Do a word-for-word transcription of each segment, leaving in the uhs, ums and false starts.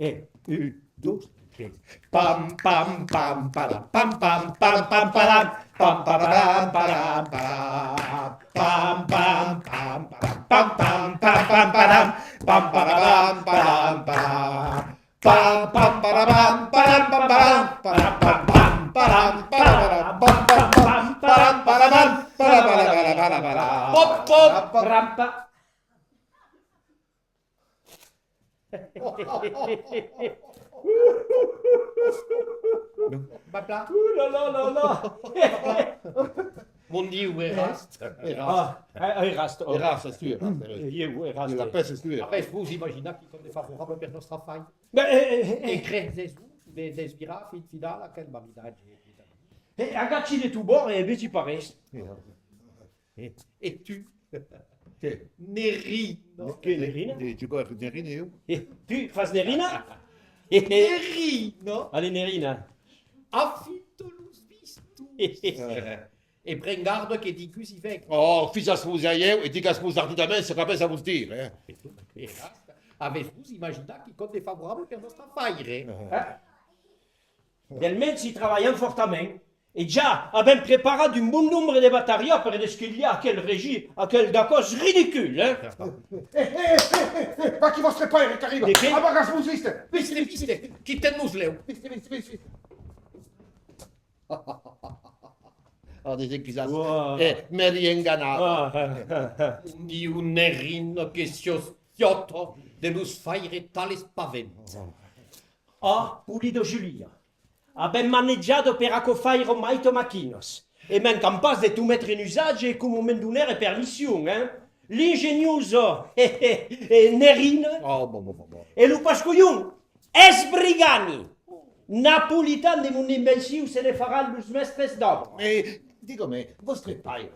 E un, dos, tres. Pam, pam, pam, param, pam, pam, pam, pam, param, pam, pararam, param, param, pam, pam, pam, param, pam, pam, pam, pam, param, pam, pararam, param, param, pam, pam, pararam, param, pam, param, param, pam, pam, param, param, param, pam, pam, pam, param, param, param, param, param, param, param, param, pop, pop, rampa. Bla, bla. Ouh là là là là. Mon Diu, Erast. Erast. Ah, ah, Erast, oh. Erast, es tu, Erast, Erast. Ieu, Erast. La pèça es tu, Erast. Avètz-vos imaginat quicòm de favorable per nòstre afaire? Ben, eh, eh, eh, eh. E creses-vos de desvirar fin finala aquel maridatge? E agachi de tot bòrd e vegi pas res. E tu? Qué? Nerina. Qué, Nerina? De, de quoi, Nerina, eu? E tu fas Nerina? Nerina! Allez, Nerina. Afita los bistons. E pren garda que dingús i vegui. Oh, fisatz-vos a ieu e digatz-vos ardidament çò qu'avètz a vos dire, eh? E tu, e basta. Avètz-vos imaginat quicòm de favorable per nòstre afaire? Eh? Del mens i trabalham fòrtament. E ja avèm preparat un bon nombre de batariás per desquilhar aquel regi-, aquel dacòs ridicul, eh? Eh, eh, eh, eh, eh, vaquí vòstre paire qu'arriba! De qué? Amagatz-vos viste! Viste, viste! Quitèm-nos lèu! Viste, viste, viste, viste! Oh, desexcusatz. Uah. Eh, m'èri enganat. Ah, ah, ah, ah. Mon Diu, Nerina, que siás tiòta de nos faire tal espavent. Ah, polida Julia, avèm manejada per aquò faire maitas maquinas, e manquam pas de tot metre en usatge coma me'n donère permission, eh? L'ingeniosa, eh, eh, eh, Nerina, oh, bon, bon, bon, bon, e lo pascolhon, Esbrigani! Napolitan de mon invencion se ne faràn los mèstres d'òbra. E, diga-me, vòstre paire,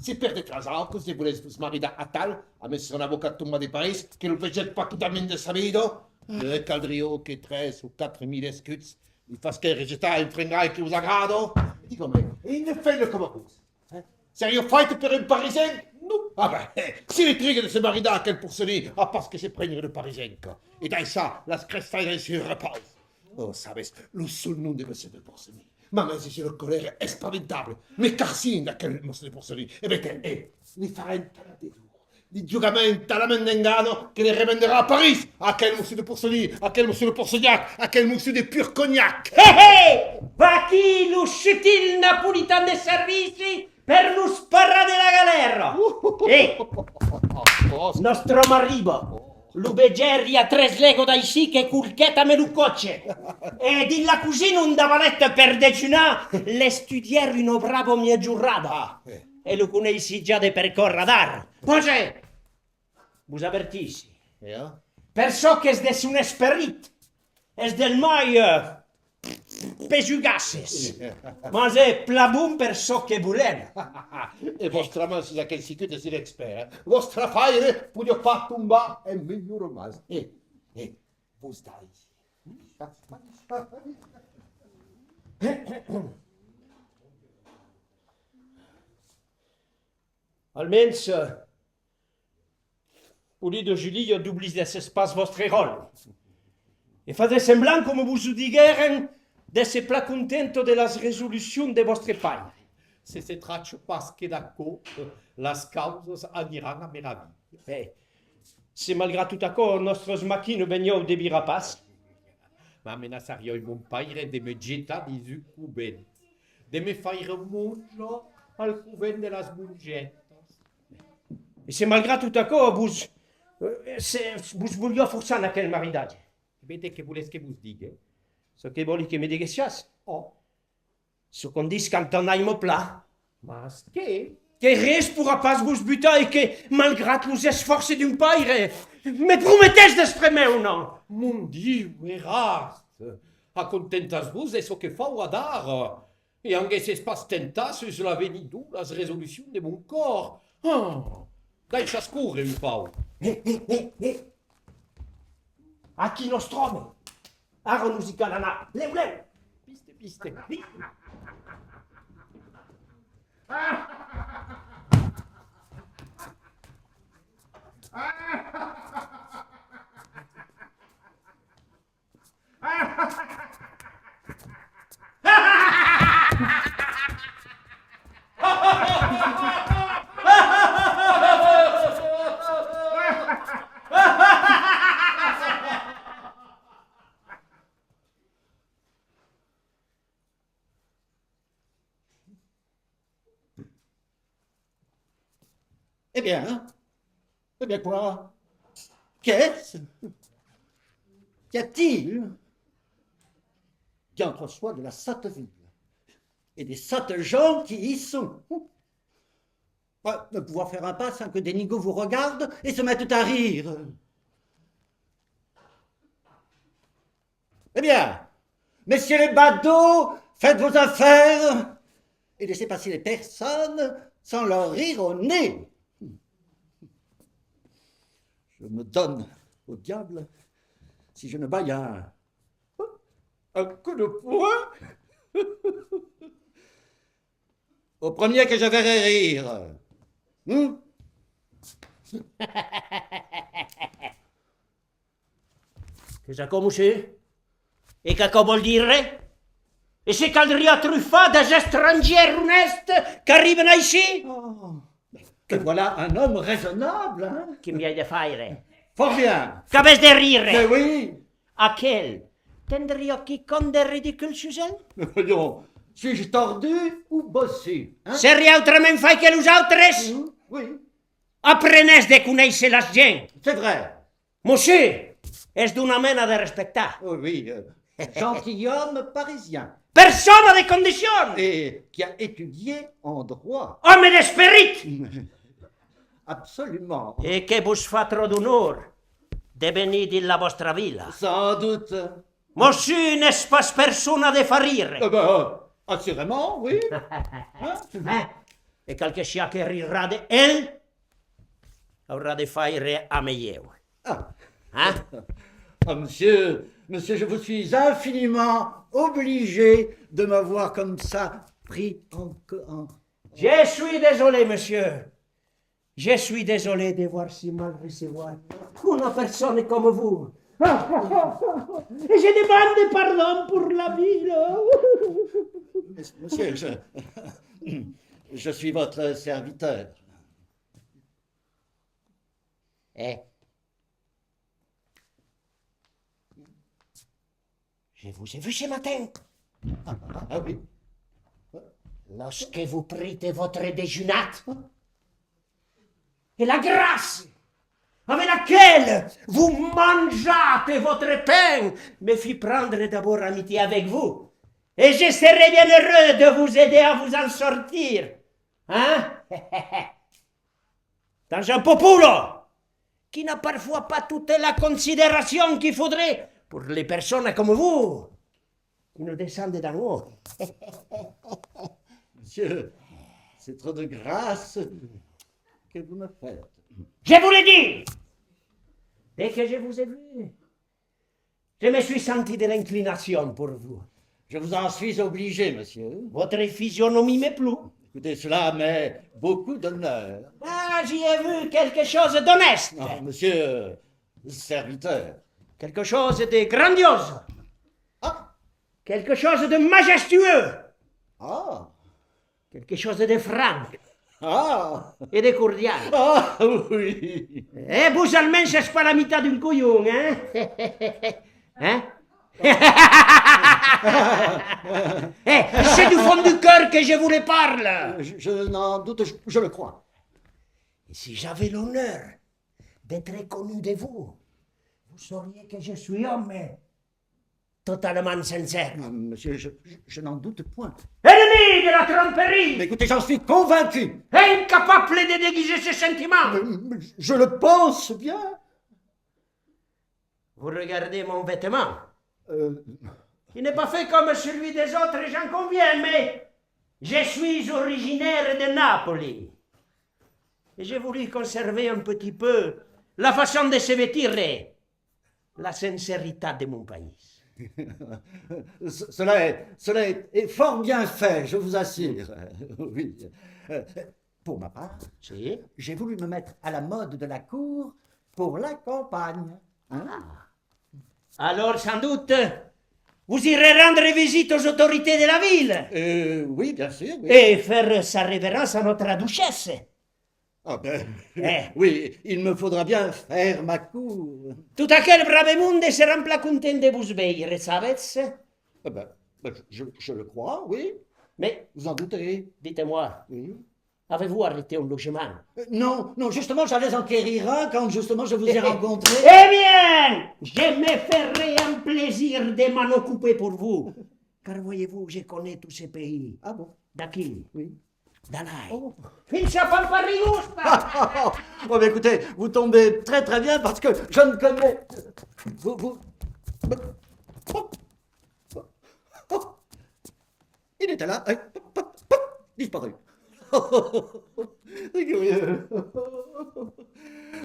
se per de trasaucas de volètz vos maridar atal, amé son avocat tombat de París, que lo vegèt pas quitament de sa vida, ne caldriá que tres o quatre mila escuts li fasquèsse rejetar un frengalh que vos agrada. Diga-me, e una femna coma vos, eh? Seriá faita per un parisenc? Non. Ah ben, eh, si li triga de se maridar a aquel porcelin, a pas que se prendre de parisenca e daissar las crestadas en son repaus. Oh, sabes, lo sol nom de Monsieur de Porcelin m'amesa una colèra espaventable. Me carsin d'aquel Monsieur de Porcelin. E ben, eh, li farem tant de dor, li jogarem talament d'engana que li revenderà a París, aquel Monsieur de Porcelin, aquel Monsieur de Porcelhac, aquel Monsieur de Purconhac. He, he! Vaquí lo sutil Napolitan de servici per nos parar de la galèra! Eh! Nòstre òme arriba! Lo vegèri a tres lègas d'aicí que corquèt amé lo còche! E dins la cosina ont davalèt per dejunar, l'estudièri una brava mièjorada! E lo coneissi ja de per còr adara! Pòsa! Vos avertissi. Per çò qu'es de son esperit, es del mai, eh, pesugasses. Mas es plan bon per çò que volèm. E vòstre amant sus aquel sicut es un expèrt, eh? Vòstre paire podiá pas tombar en melhor amant. E, e, vos dai. Almens, eh, Polida Julia, doblidèssetz pas vòstre ròtle. E fasètz semblant, coma vos o diguèrem, d'èsser plan contenta de las resolucions de vòstre paire. Se se tracta pas que d'aquò, las causas aniran a meravilha. E se malgrat tot aquò nòstras maquinas benlèu deviràn pas. M'amenaçariá mon paire de me getar dins un covent, de me faire monja al covent de las mongetas. E se malgrat tot aquò vos, eh, se vos voliá forçar en aquel maridatge? E ben, de qué volètz que vos digue? Çò que vòli que me diguessiatz. Ò. Çò qu'òm ditz quand òm aima plan. Mas qué? Que res porrà pas vos butar e que, malgrat los esfòrces d'un paire, me prometètz d'èstre mèuna! Mon Diu, Eraste, acontentatz-vos de çò que fau adara. E anguèsses pas temptat sus l'avenir dolas resolucions de mon còr. Ah, daissatz córrer un pauc. Eh, eh, eh, eh! Aquí nòstre òme! Ara nos i cal anar! Lèu, lèu! Piste, piste! Eh bien, hein ? Eh bien quoi ? Qu'est-ce ? Qu'y a-t-il ? Diantre soit de la sotte ville. Et des sottes gens qui y sont. Ouais, ne pouvoir faire un pas sans que des nigauds vous regardent et se mettent à rire. Eh bien, messieurs les badauds, faites vos affaires et laissez passer les personnes sans leur rire au nez. Je me donne au diable si je ne baille un, un coup de poing au premier que je verrai rire. Hmm ? Qu'es aquò, mossur? E qu'aquò vòl dire? E se caldriá trufar des estrangièrs onèstes qu'arriban aicí? Oh, que voilà un homme raisonnable, hein? Quin biais de faire? Fort bien. Qu'avètz de rire? Mais oui. Aquel tendriá quicòm de ridicul sus el? Mais voyons, suis-je tordu ou bossu, hein? Seriá autrament fait que los autres? Mhm, oui. Aprenètz de conéisser las gents. C'est vrai. Mossur, es d'una mena de respectar. Oh oui, euh, gentilhomme parisien. Persona de condicion! Et qui a étudié en droit. Òme d'esperit! Absolument. E que vos fa tròp d'onor de venir dins la vòstra vila. Sans doute. Mossur n'es pas persona de far rire. Eh ben, assurément, oui. Hein? E qualque siá que rirà de el, aurà de faire a melhèu. Ah. Hein? Ah, monsieur, monsieur, je vous suis infiniment obligé de m'avoir comme ça pris en, co- en... Je suis désolé, monsieur. Je suis désolé de vous si mal recevoir une personne comme vous. Et je demande pardon pour la ville. Monsieur, je, je suis votre serviteur. Eh. Je vous ai vu ce matin. Ah, ah, oui. Lorsque vous prîtes votre déjunat, et la grâce avec laquelle vous mangeâtes votre pain me fit prendre d'abord amitié avec vous. Et je serai bien heureux de vous aider à vous en sortir. Hein? Dans un popolo qui n'a parfois pas toute la considération qu'il faudrait pour les personnes comme vous, qui nous descendent d'en haut. Monsieur, c'est trop de grâce que vous me faites. Je vous le dis, dès que je vous ai vu, je me suis senti de l'inclination pour vous. Je vous en suis obligé, monsieur. Votre physionomie me plut. Écoutez, cela met beaucoup d'honneur. Ah, j'y ai vu quelque chose d'honnête. Non, monsieur, euh, serviteur. Quelque chose de grandiose. Ah. Quelque chose de majestueux. Ah. Quelque chose de franc. Ah. Et de cordial. Ah, oui. Eh, vos almens sètz pas la mitat d'un colhon, hein? Hein? Eh, c'est du fond du cœur que je vous le parle. Je, je n'en doute, je, je le crois. Et si j'avais l'honneur d'être connu de vous, vous sauriez que je suis homme totalement sincère. Ah, monsieur, je, je, je n'en doute point. Ennemi de la tromperie! Mais écoutez, j'en suis convaincu. Incapable de déguiser ses sentiments. Mais, mais je le pense bien. Vous regardez mon vêtement. Euh. Il n'est pas fait comme celui des autres, j'en conviens, mais je suis originaire de Napoli. Et j'ai voulu conserver un petit peu la façon de se vêtir et la sincérité de mon pays. Ce- Cela est, cela est, est fort bien fait, je vous assure. Oui. Euh, pour ma part, si, j'ai voulu me mettre à la mode de la cour pour la campagne. Hein? Ah. Alors, sans doute, vous irez rendre visite aux autorités de la ville. Euh, oui, bien sûr, oui. Et faire sa révérence à notre duchesse. Ah ben, eh, oui, il me faudra bien faire ma cour. Tot aquel brave monde seràn plan contents de vos veire, sabetz? Eh ben, ben, je, je le crois, oui. Mais, vous en doutez? Dites-moi, oui, avez-vous arrêté un logement? Euh, non, non, justement, j'allais enquérir un quand justement je vous ai rencontré. Eh bien, je me ferai un plaisir de m'en occuper pour vous. Car voyez-vous, je connais tout ce pays. Ah bon? D'aquí. Oui. D'Alai. Oh. Fins a Pamparigosta. Oh, mais écoutez, vous tombez très, très bien parce que je ne connais... Vous, vous... Il était là, hein, pop, pop, pop, disparu. C'est curieux.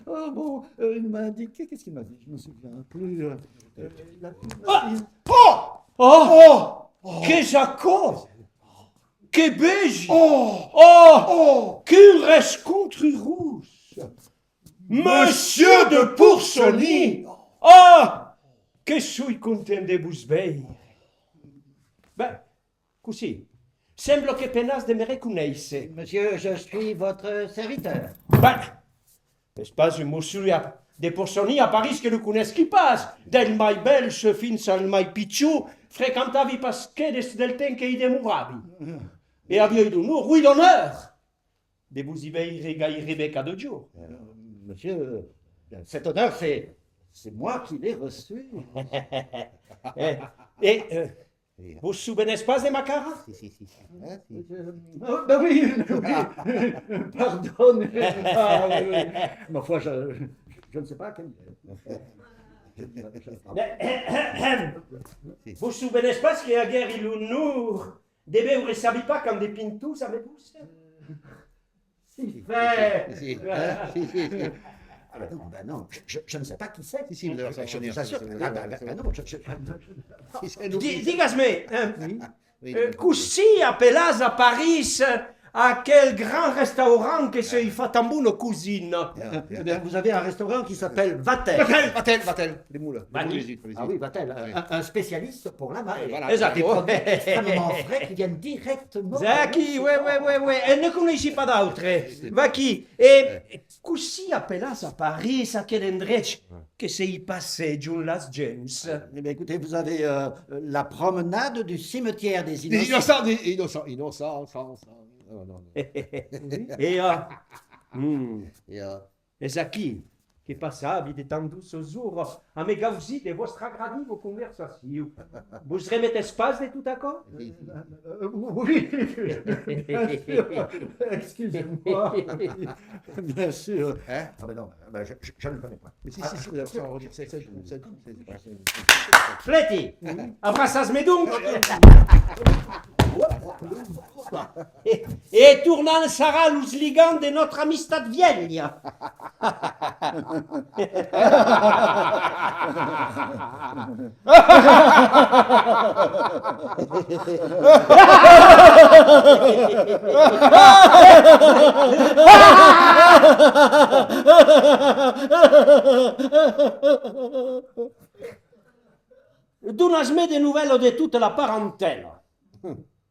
Oh, bon, euh, il m'a indiqué, qu'est-ce qu'il m'a dit? Je me souviens plus. Euh, euh, il a... Ah! Oh! Oh! Oh! Que j'accorde! Que bègi! Oh! Oh! Oh! Quin rescontre rousse! Monsieur de Poursoni! Ah! Que soi content de vos veire! Ben, Cossí? Sembla que penatz de me reconéisser. Monsieur, je suis votre serviteur. Ben, es pas un mossur a, de Porçoni a París que lo conesqui pas. Del mai bèl fins al mai pichon, frequentavi pas que des del temps que i demoravi. E aviái l'onor, oui, l'onor, de vos i veire gaireben cada jorn. Euh, monsieur, cet honneur, c'est, c'est moi qui l'ai reçu. E, e, euh, vos sovenètz pas de ma cara? Si, si, si, si. Hein, si. Euh, oh, ben oui, oui. Pardon. Ah, oui, oui. Ma foi, je, je ne sais pas quel... Vos sovenètz pas que aguèri l'onor de beure, sabi pas quant de pintons a me vos? Si, si, si, si. Ah, ben non, ben non, je, je, je ne sais pas qui c'est. Si, si, je, je, je vous assure. Ah, ben, ben, ben non, je, je, je, je... Di-, digas-me, hein, euh, cossí apelatz a París aquel grand restaurant que se i fa tan bona cosina? Eh bien, vous avez un restaurant qui s'appelle Vatel. Vatel, Vatel, Vatel. Vatel. Ah oui, Vatel, un, un spécialiste pour la mer. Voilà. Exact. Des produits extrêmement frais qui viennent directement de... Vaquí, oui, oui, oui, oui. E ne coneissi pas d'autres. Vaquí. E cossí apelatz a París aquel endrech que se i passejan las gents? Eh bien, écoutez, vous avez, euh, la promenade du cimetière des Innocents. Des innocents, des innocents, innocents, innocents. Non, non, non. E, euh, hmm. Et, euh, Es aquí que passavi de tan doças oras a me gausir de vòstra agradiva conversacion. Vos remetètz pas de tot aquò? Euh, oui, bien sûr. Excusez-moi. Bien sûr. Hein? Ah ben non, ben je, je, je ne connais pas. Mais si, si, si, vous avez enregistré ça, je, ça, ça, ça, ça. Flèti! Abraçatz-me donc! E, e tornam sarrar los ligams de nòstra amistat vièlha. Donatz-me de novèlas de tota la parentèla.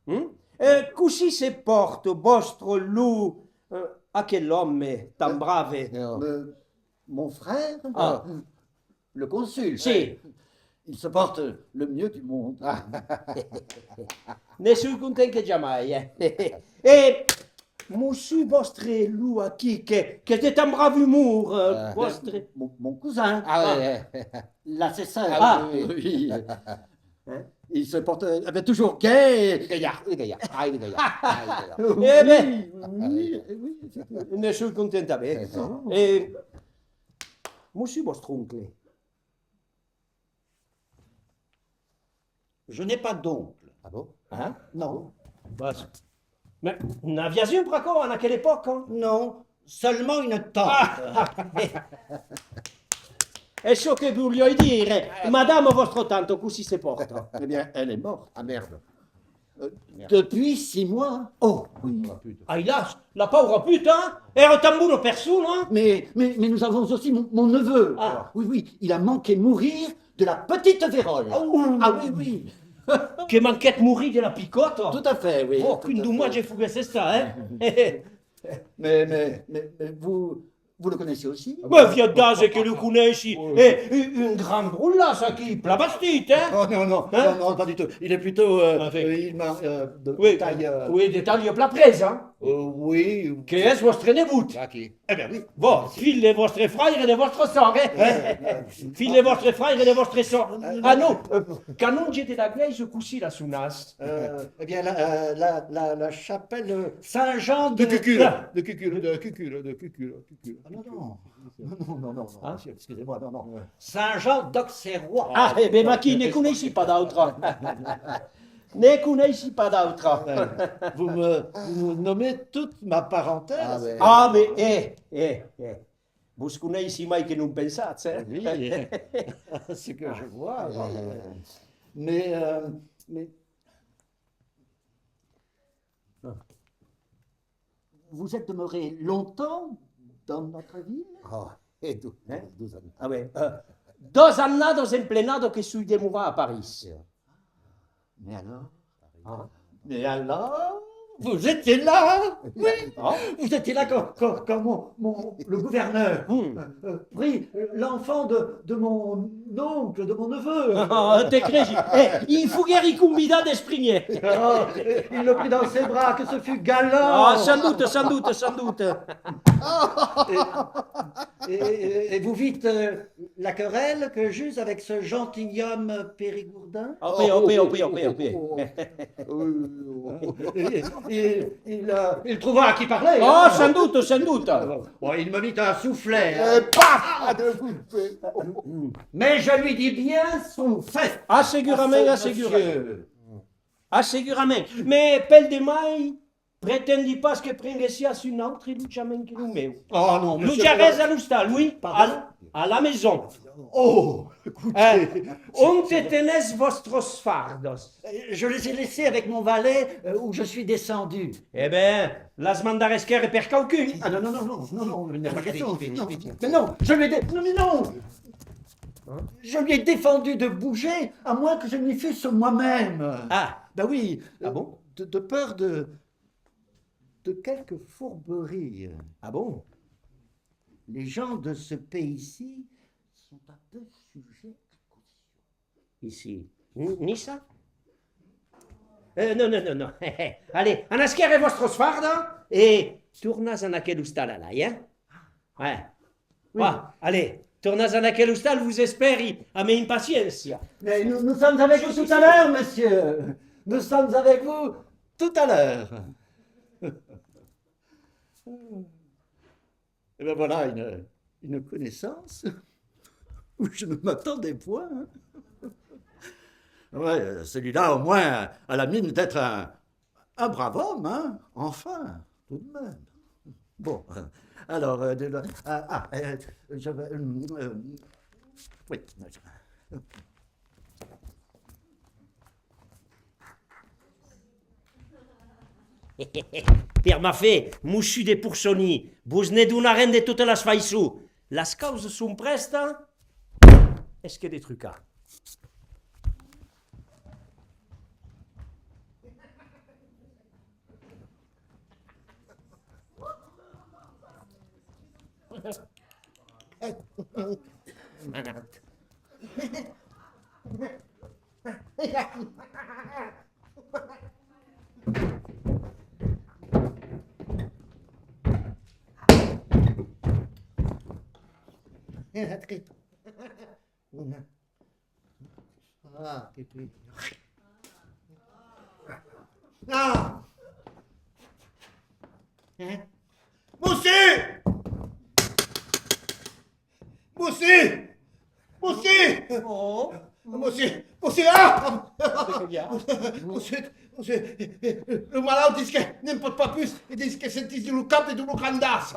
Hm? E cossí se pòrta vòstre Lou, eh, aquel òme tan brave? Le, mon frère, ah, le consul, si, il se porte le mieux du monde. Ne soi content que jamai, eh. E mossur, vòstre Lou aquí, que, qu'es de tan brave umor, eh, vòstre... Mon, mon cousin. Ah, oui, oui. L'assesseur. Ah, oui, oui. Hein? Il se porte, euh, avait toujours gai. Gaillard, oui, gaillard. Ah, oui, gaillard. Ah, oui, gaillard. Eh ben, oui, oui, oui, c'était... Ne soi content tanben. E mossur vòstre oncle? Je n'ai pas d'oncle. Ah bon? Hein? Non. Bah, mais n'aviatz un pr'aquò en aquela epòca? Non, seulement une tante. Ah! Es çò que voliái dire. Madama vòstra tanta, cossí se pòrta? Eh bien, elle est morte. Ah, merde. Euh, depuis six mois. Oh, oui. Ai las, la paura puta, èra tan bona persona. Mais, mais, mais nous avons aussi mon, mon neveu. Ah. Oui, oui, il a manqué mourir de la petite vérole. Oh. Ah oui, oui. Que manquèt morir de la picòta. Tout à fait, oui. Oh, quin domatge foguèsse estat, hein? Mais, mais, mais, mais vous, vous le connaissez aussi? Mais viatge que lo coneissi. Oui. Eh, un, un grand drolàs aquí, plan bastit, hein? Oh, non, non, hein? Non, non, pas du tout. Il est plutôt, euh, euh, il m'a, euh, de, de taille, euh... Oui, de talha plan presa, hein? Euh, oui. Que es vòstre nebot? Aquí. Eh ben oui. Bon, filh de vòstre fraire e de vòstra sòr, eh? Filh de vòstre fraire e de vòstra sòr. Ah non, euh, canonge de la glèisa, cossí la sonatz? Euh, eh bien, la, euh, la, la, la chapelle, euh, Saint-Jean de... De Cucul, de Cucul, de Cucul, Cucul. Ah non, non. Non, non, non, non, non, monsieur, excusez-moi, non, non. Saint-Jean d'Auxerrois. Ah, eh ben, vaquí, ne coneissi pas d'autra. Ne coneissi pas d'autra. Vous me, vous me nommez toute ma parentèle. Ah, mais, eh, eh, eh. Vos coneissi mai que non pensatz, eh? Oui, ce que je vois, oui. Mais, euh, mais, vous êtes demeuré longtemps dans notre ville? Ah, e do-, hein? Doas annadas. Ah ouais, euh, doas annadas emplenadas que soi demorat a París. Mais alors? Ah. Et alors, vous étiez là ? Oui, vous étiez là quand, quand, quand mon, mon, le gouverneur, euh, euh, prit, euh, l'enfant de, de mon oncle, de mon neveu. Ah, te cresi. Eh, i foguèri convidat dels primièrs. Oh, il le prit dans ses bras, que ce fut galant. Ah, sans doute, sans doute, sans doute. Et, et, et, et vous vîtes, euh, la querelle que j'eus avec ce gentilhomme périgourdin ? Ah, oui, ah, oui, ah, oui, ah, oui, ah, oui. Il, il, il, euh, il trouva à qui parler, hein. Ah, sans doute, sans doute. Bon, il me mit un soufflet, hein. Et paf ! Mais je lui dis bien son fait. Ah, segurament, ah, segurament. Ah, segurament. Mès pel de mai, pretendi pas que prenguessiás un autre lotjament que lo meu. Oh non, monsieur. Lotjarès a l'ostal, oui, à, à la maison. Oh, écoutez. Eh, onte tenètz vòstras fardas ? Euh, je les ai laissées avec mon valet, euh, où je suis descendu. Eh ben, las mandarètz quèrre per quauqu'un. Ah non, non, non, non, non, non, il n'est pas question. Non, mais non, je lui ai dé-, non, mais non. Je lui ai défendu de bouger, à moins que je ne lui fusse moi-même. Ah. Ben oui, euh, de, de peur de, de quelques fourberies. Ah bon ? Les gens de ce pays-ci sont un peu sujets à caution. Ici. N-, Niça ? Euh, non, non, non, non. Allez, anatz quèrre vòstras fardas e tornatz en aquel ostal alai, hein ? Ouais. Oui. Ah, allez, tornatz en aquel ostal, vos espèri amb impaciéncia. Mais nous, nous sommes avec vous tout à l'heure, monsieur. Nous sommes avec vous tout à l'heure. Eh ben voilà une, une connaissance où je ne m'attendais point, hein. Ouais, celui-là, au moins, a la mine d'être un, un brave homme, hein. Enfin, tout de même. Bon, euh, alors, euh, de, ah, ah, euh, je vais, euh, euh, oui, je- Per ma fe, mossur de Porçoni, vos ne donarem de totas las faiçons. Las causas son prèstas, es que de trucar. Ah, que pena. Ah! Hein? Mossur! Mossur! Mossur! Oh. Mossur! Mossur! Ah! Mossur! Mossur! Lo malaut ditz que ne'n pòt pas pus e ditz que sentís dins lo cap de dolor grandas.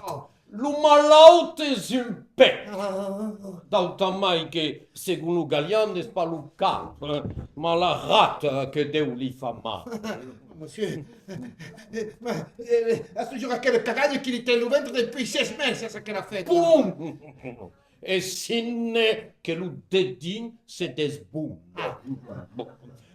Lo malaut es un pèth. Ah. D'autant mai que, segon lo galian, es pas lo cap, eh, mas la rata que deu li far mal. Mossur, eh, eh, mas, eh, as totjorn aquela caganha qui li ten lo ventre dempuèi sièis meses, aquela fècha. Pum! Es signe que lo dedin se desbonda. Ah. Bon.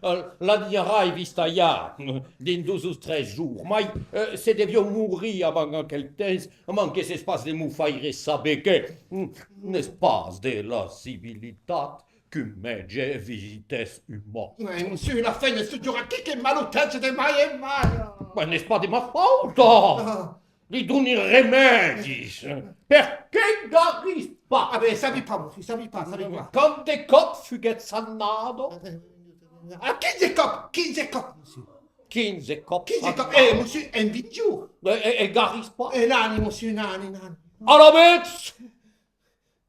Eh, la dinharai vista ja, dins dos o tres jorns, mai, eh, se deviá morir avant aquel temps, manquèsses pas de m'o faire saber que, mm, n'es pas de la civilitat qu'un mètge visitèsse un mòrt. Eh, mossur, la femna es totjorn aquí, que malauta de mai en mai. Mas n'es pas de ma fauta! Ah. Li doni remèdis. Perqué garís pas? Ah ben, sabi pas, mossur, sabi pas, sabi pas. Quant de còps fuguèt sanada? Ah, quinze còps, quinze còps, mossur. Quinze còps? Quinze còps. Eh, mossur, en vint jorns. E, e, e garís pas? Eh, nani, mossur, nani, nani. Alavetz!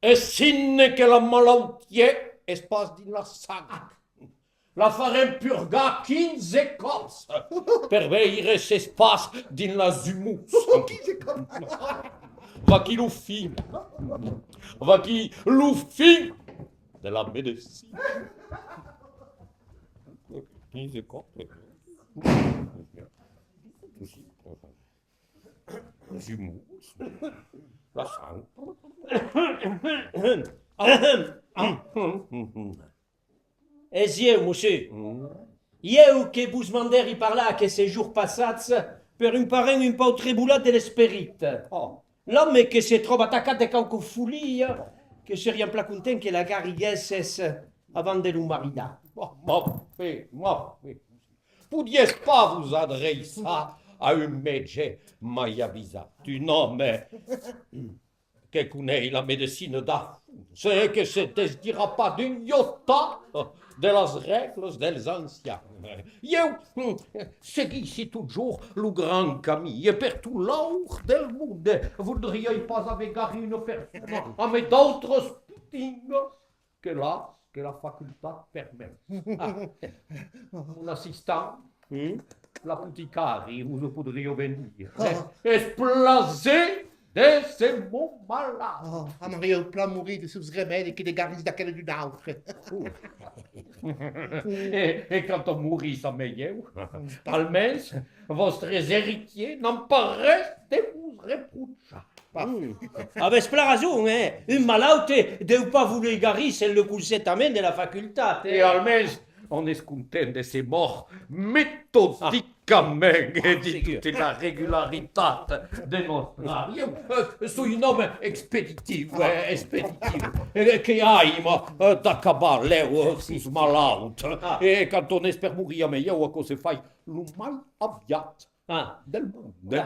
Es signe que la malautiá es pas dins la sang. La farem purgar quinze còps per veire s'es pas dins las umors. Quinze còps. Vaquí lo fin. Vaquí lo fin de la medecina. Quinze còps. Los umors, la sang. Es ieu, mossur. Ieu que vos mandèri parlar aqueles jorns passats per un parent un pauc trebolat de l'esperit. Oh. L'òme que se tròba atacat de quauqua folia que seriam plan content que la garriguèsses avant de lo maridar. Mòrte, mòrte. Podiatz pas vos adreçar a un mètge mai avisat, un òme que coneis la medecina dab fons e que se desdira pas d'un iota de las règlas dels ancians. Ieu seguissi totjorn lo grand camin e per tot l'aur del monde voldriái pas aver garrit una persona amb d'autras potingas que las que la facultat permet. Ah, mon assistant, l'apoticari, vos o podriá ben dire. Es plaser de se mon malauts. Oh, aimariái plan morir de sos remèdis que de garrir d'aquel d'un autre. E, e quand o morissi amb ieu, almens vòstres eritiers n'an pas res de vos reprochar. Avètz plan rason, eh? Un malaut deu pas voler garrir sens lo consentament de la facultat, eh? E almens on es content de se mòrt metodicament e dins tota la regularitat de nòstra. Ieu, eh, soi un òme expeditiu, eh, expeditiu, eh, que aima, eh, d'acabar lèu, eh, sos malauts. E quand on es per morir amb ieu, aquò se fai lo mai aviat del monde.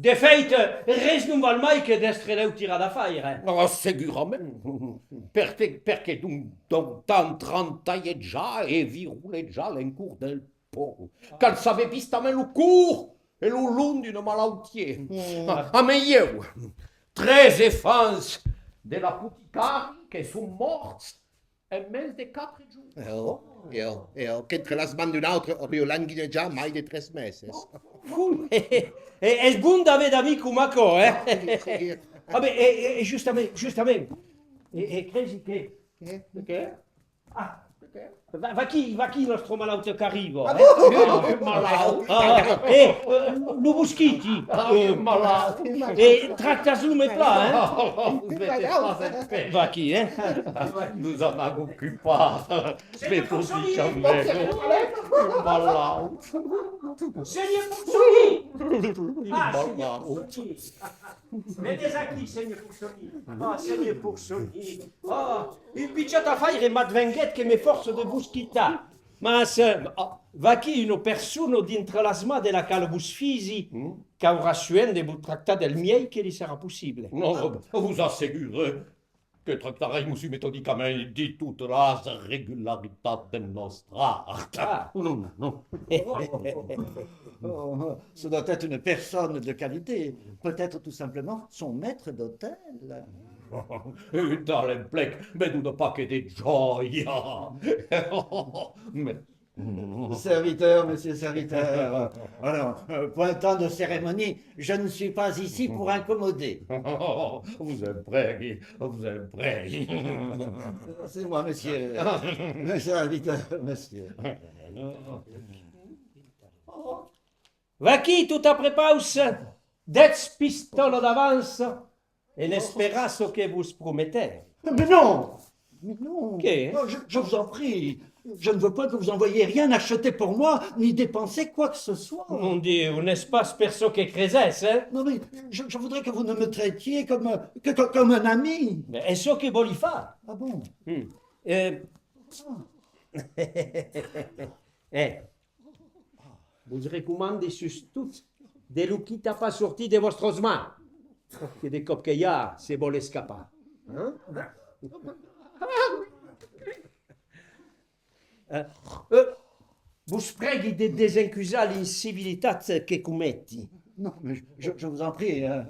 De fèit, res non val mai que d'èstre lèu tirat d'afaire. Ah, segurament. Perque, perque d'un, d'un temps trantalhejar e virolejar l'encòr del paur, cal saber vistament lo cort e lo long d'una malautiá. Ah, amb ieu, tres efants de l'apoticari que son mòrts en mens de quatre jorns. E ò, e ò, e ò, qu'entre las mans d'un autre auriá languinejat mai de tres meses. E, e, es bon d'aver d'amics coma aquò, eh? Ah, ben, e, e, e justament, justament, e, e cresi que... Qué? Ah, va, vaquí, vaquí nòstre malaut qu'arriba, eh? Ah bon? Un malaut? Ah, eh, lo bosquiti. Ah, un malaut. E tractatz-lo mei plan, eh? Vaquí, eh? Nos en vam ocupar. Senhor Forçoni! Malaut. Senhor Forçoni! Ah, Senhor Forçoni! Venètz aquí, Senhor Forçoni! Ah, Senhor Forçoni! Ah, un pichòt afaire m'advenguèt que me fòrça de vos quitar. Mas, eh, vaquí una persona dintre las mans de la quala vos fisi, qu'aurà suènh de vos tractar del mielhs que li serà possible. Non, vos assegure que tractarai Mossur metodicament dins totas las regularitats del nòstre art. Ah. Non, non. Oh, ce doit être une personne de qualité, peut-être tout simplement son maître d'hôtel. Un tal emplec me dona pas que de jòia. Mais Serviteur, monsieur, serviteur. Alors, euh, point tant de cérémonie, je ne suis pas ici pour incommoder. Vos en prègui, vos en prègui. C'est moi, monsieur. Le serviteur, monsieur. Vaquí, tot a prepaus, dètz pistòlas d'avance en esperar çò que vos prometèri. Mais non! Mais non! Qué? Non, je, je vous en prie, je ne veux pas que vous envoyiez rien acheter pour moi, ni dépenser quoi que ce soit. Mon Dieu, n'es pas per çò que cresètz, eh? Non, mais je, je voudrais que vous ne me traitiez comme, que, que, comme un ami. Es çò que vòli far. Ah bon? Hmm. Eh. Eh. Vos recomandi sustot de lo quitar pas sortir de vòstras mans, que de còps que i a, se vòl escapar. Hein? Eh, eh, vos prègui de desencusar l'incivilitat que cometi. Non, mais je, je vous en prie, hein.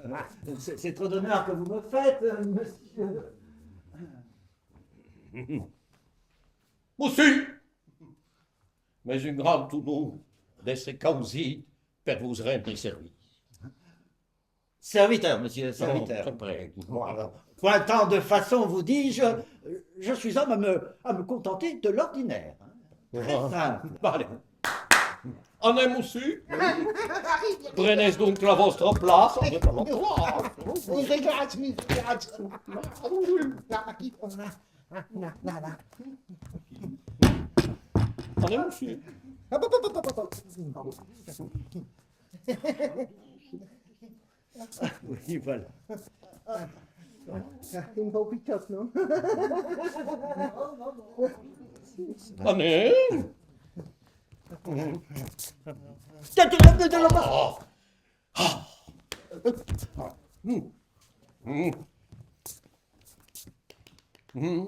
C'est, c'est trop d'honneur que vous me faites, monsieur. Mossur! M'es un grand onor d'èstre causit per vos rendre servici. Serviteur, monsieur, serviteur. Oh, te prègui. Bon, alors, point tant de façons, vous dis-je, je suis homme à me, à me contenter de l'ordinaire, hein. Très simple. Allez. Anem, Mossur. Prenètz donc la vòstra plaça. Mil regards, mil regards. Aquí, voilà. Ah, là, là, là. Anem, Mossur. Hop, hop, hop, hop, hop, hop. Oui, voilà. Un pauc pichòt, non? Anem! Tiens, tu l'as mis de la main. Ah. Mm. Mm. Mm.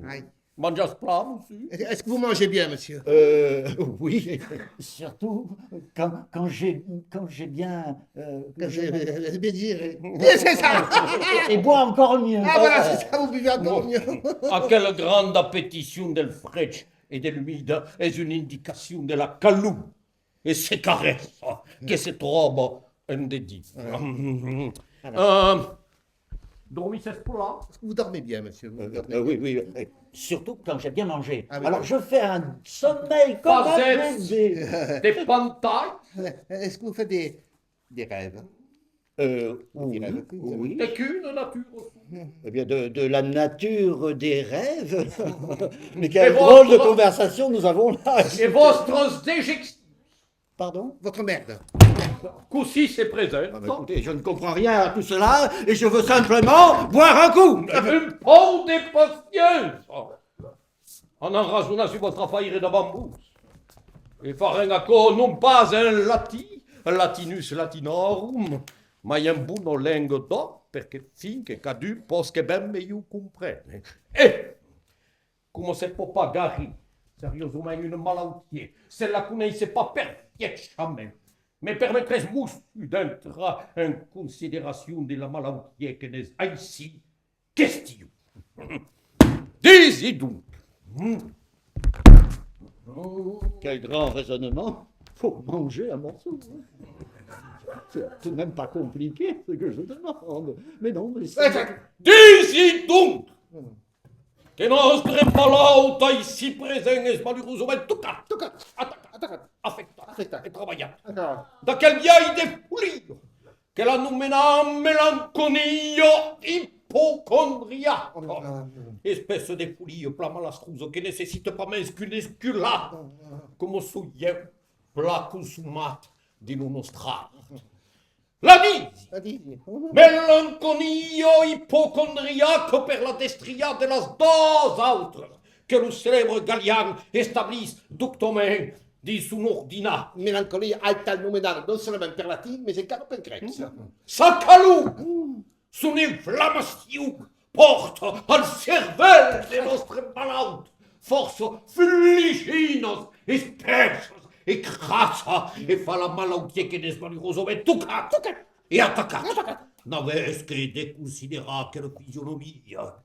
Ai. Manjatz plan, monsieur? Est-ce que vous mangez bien, monsieur? Euh, oui. Surtout quand, quand j'ai, quand j'ai bien, euh, quand j'ai, euh, bien dire. C'est ça. Et boire encore mieux. Ah, voilà, c'est ça, vous buvez encore mieux. Aquela granda apeticion del freg e de l'umida es una indicacion de la calor e secaressa que se tròba en dedins. Ouais. Alors. Euh, Dormissètz plan? Est-ce que vous dormez bien, monsieur? Vous dormez bien? Euh, oui, oui, oui. Surtout quand j'ai bien mangé. Ah oui. Alors, je fais un sommeil comme un bébé. Fasètz de pantalhs? Est-ce que vous faites des, des rêves? Euh, oui, oui. Des rêves, oui. De quina natura? Eh bien, de, de la nature des rêves. Mais quelle drôle de conversation nous avons là. E vòstras dejeccions? Pardon? Votre merde. Cossí se presenta? Ah, mais écoutez, je ne comprends rien à tout cela et je veux simplement boire un coup. Un pauc de paciéncia! Anam rasonar sus vòstre afaire davant vos. E farem aquò non pas en latin, latinus latinorum, mai en bona lenga d'òc, perque fin que cadun pòsque ben me ieu comprene. E Coma se pòt pas garir seriosament una malautiá se la coneisse pas perfièchament? Me permetretz, mossur, d'entrar en consideracion de la malautiá que n'es aicí question. Disi donc. Quel grand raisonnement pour manger un morceau, hein. C'est tout de même pas compliqué, ce que je demande. Mais non, mais c'est... Disi donc! Que nòstre malaut aicí present es malurosament tocat, tocat, atacat, atacat, afectat, afectat e trabalhat d'aquel biais de folia que la nomenam melancolia ipocondriaca, espèça de folia plan malastrosa que necessita pas mens qu'una esculada, coma soi ieu plan consomat dins lo nòstre art. La disi! La disi. Melancolia ipocondriaca per la destriar de las doas autras que lo celèbre Galian establís doctament dins son ordinal. Melancolia aital nomenada non solament per latin, mes encara per grèc. Sa calor, son inflamacion, pòrta al cervèl de nòstre malaut fòrça fuliginas espessas e crassas e fa la malautiá que n'es malurosament tocat, tocat e atacat. Atacat. N'avètz que de considerar aquela fisionomia,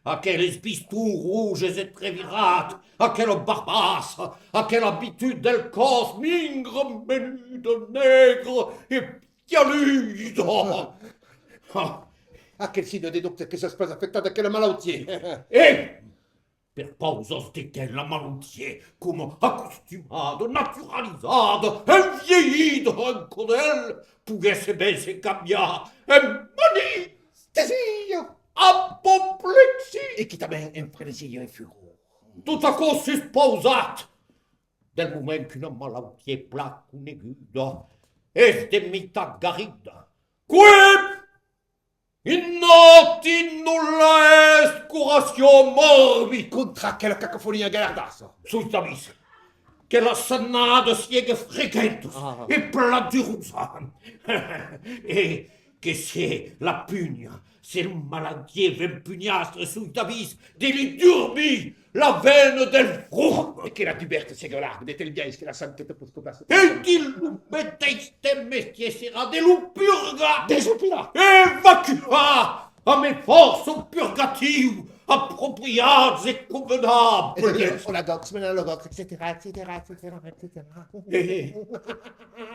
aqueles bistons roges e trevirats, aquela barbassa, aquela abitud del còs mingre, menuda, negra e pialuda. Ah, aquel signe de dubte que sètz pas afectat d'aquela malautiá. E per pausas de qué la malautiá, coma acostumada, naturalizada, envielhida en còdel, poguèsse ben se cambiar en anestèsia, apoplexia e quitament en frenesia e furor. Tot aquò suspausat, del moment qu'una malautiá plan coneguda es de mitat garida, quip in noti nulla est curatio morbi. Contra aquela cacofonia galardassa, soi d'avís que las sannadas siegue frequentas e plan durosas, e que se la punha, se lo malautiá ven punhastre, soi d'avís de li durmir la vena del front. E que la dubèrta siegue larga, de tal biais que la santat episcopala se... E dins lo meteis temps, mestièr Serra, de lo purgar, desopilar, evacuar amb fòrça purgatius apropriats e convenables. Olagòcs, melanogòcs, etcetèra, etcetèra, etcetèra, etcetèra. E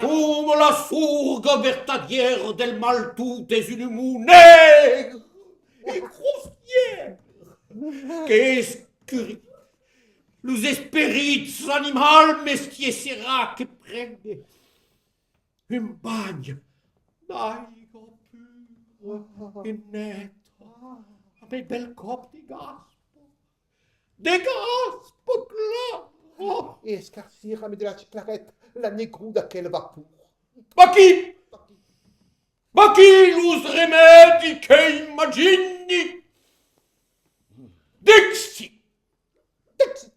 coma la sorga vertadièra del mal tot es un umor negre e grossièr que escurís los esperits animals, mestièr Serra, que prene un banh d'aiga pura e neta, amb un bèl còp de gaspa, de gaspa clara, Oh, e escarcir amb de la clareta la negruda d'aquela vapor. Vaquí! Vaquí los remèdis que imagini! Dixi! Dixi!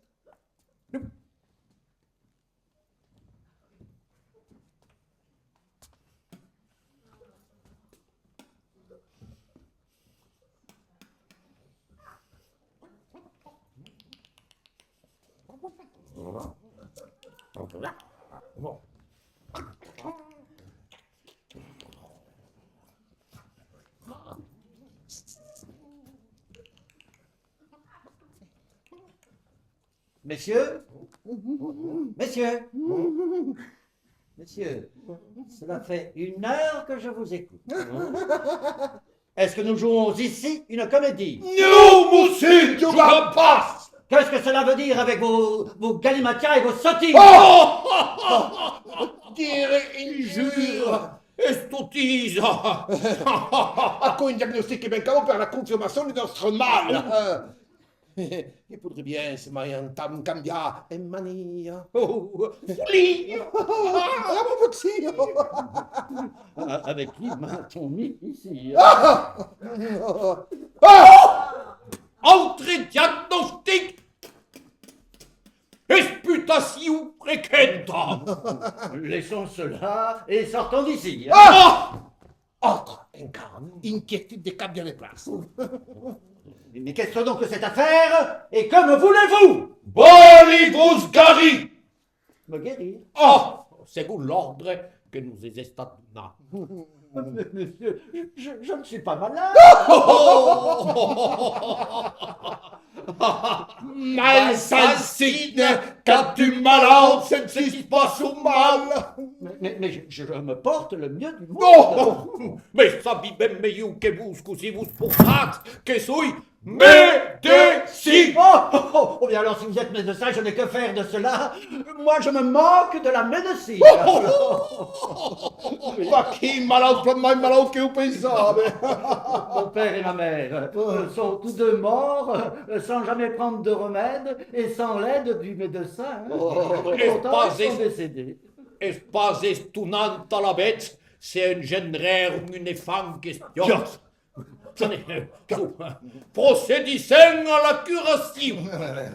Monsieur ? Monsieur ? Monsieur, cela fait une heure que je vous écoute. Est-ce que nous jouons ici une comédie ? Non, monsieur, jogam pas ! Qu'est-ce que cela veut dire avec vos, vos galimatias et vos sottises ? Oh ! Dire injure, estotisa. Aquò un diagnostic que mancava per la confirmacion de nòstre mal. Que podriá bien se mai entam cambiar en mania. Oh, folia! La apoplexia! A-, avec qui m'a-t-on mis ici ? Ah ! Ah ! Autre diagnostic ! Esputacion frequenta ! Laissons cela et sortons d'ici, hein. Ah ! Autre encara, inquietud de cambiar de plaça. Mais qu'est-ce donc que cette affaire ? Et que me voulez-vous ? Vòli vos garir ! Me guérir ? Oh, segon l'òrdre que nos es estat donat. Mais, monsieur, je, je ne suis pas malade. Malsana, quand tu malade, sentís pas son mal. Mais, mais, mais je, je me porte le mieux du monde. Oh ! Mas sabi ben melhor que vos cossí vos portatz, que soi medecin. Oh, oh, oh, oh, bien alors, si vous êtes médecin, je n'ai que faire de cela. Moi, je me moque de la médecine. Vaquí malaut, plan mai malaut que o pensava. Mon père et ma mère, euh, sont tous deux morts, euh, sans jamais prendre de remède et sans l'aide du médecin, hein. Oh. Pourtant, ils sont décédés. Es pas estonant alavetz se engendrèron un enfant qu'es piòt. Piòt. Procedissèm a la curacion.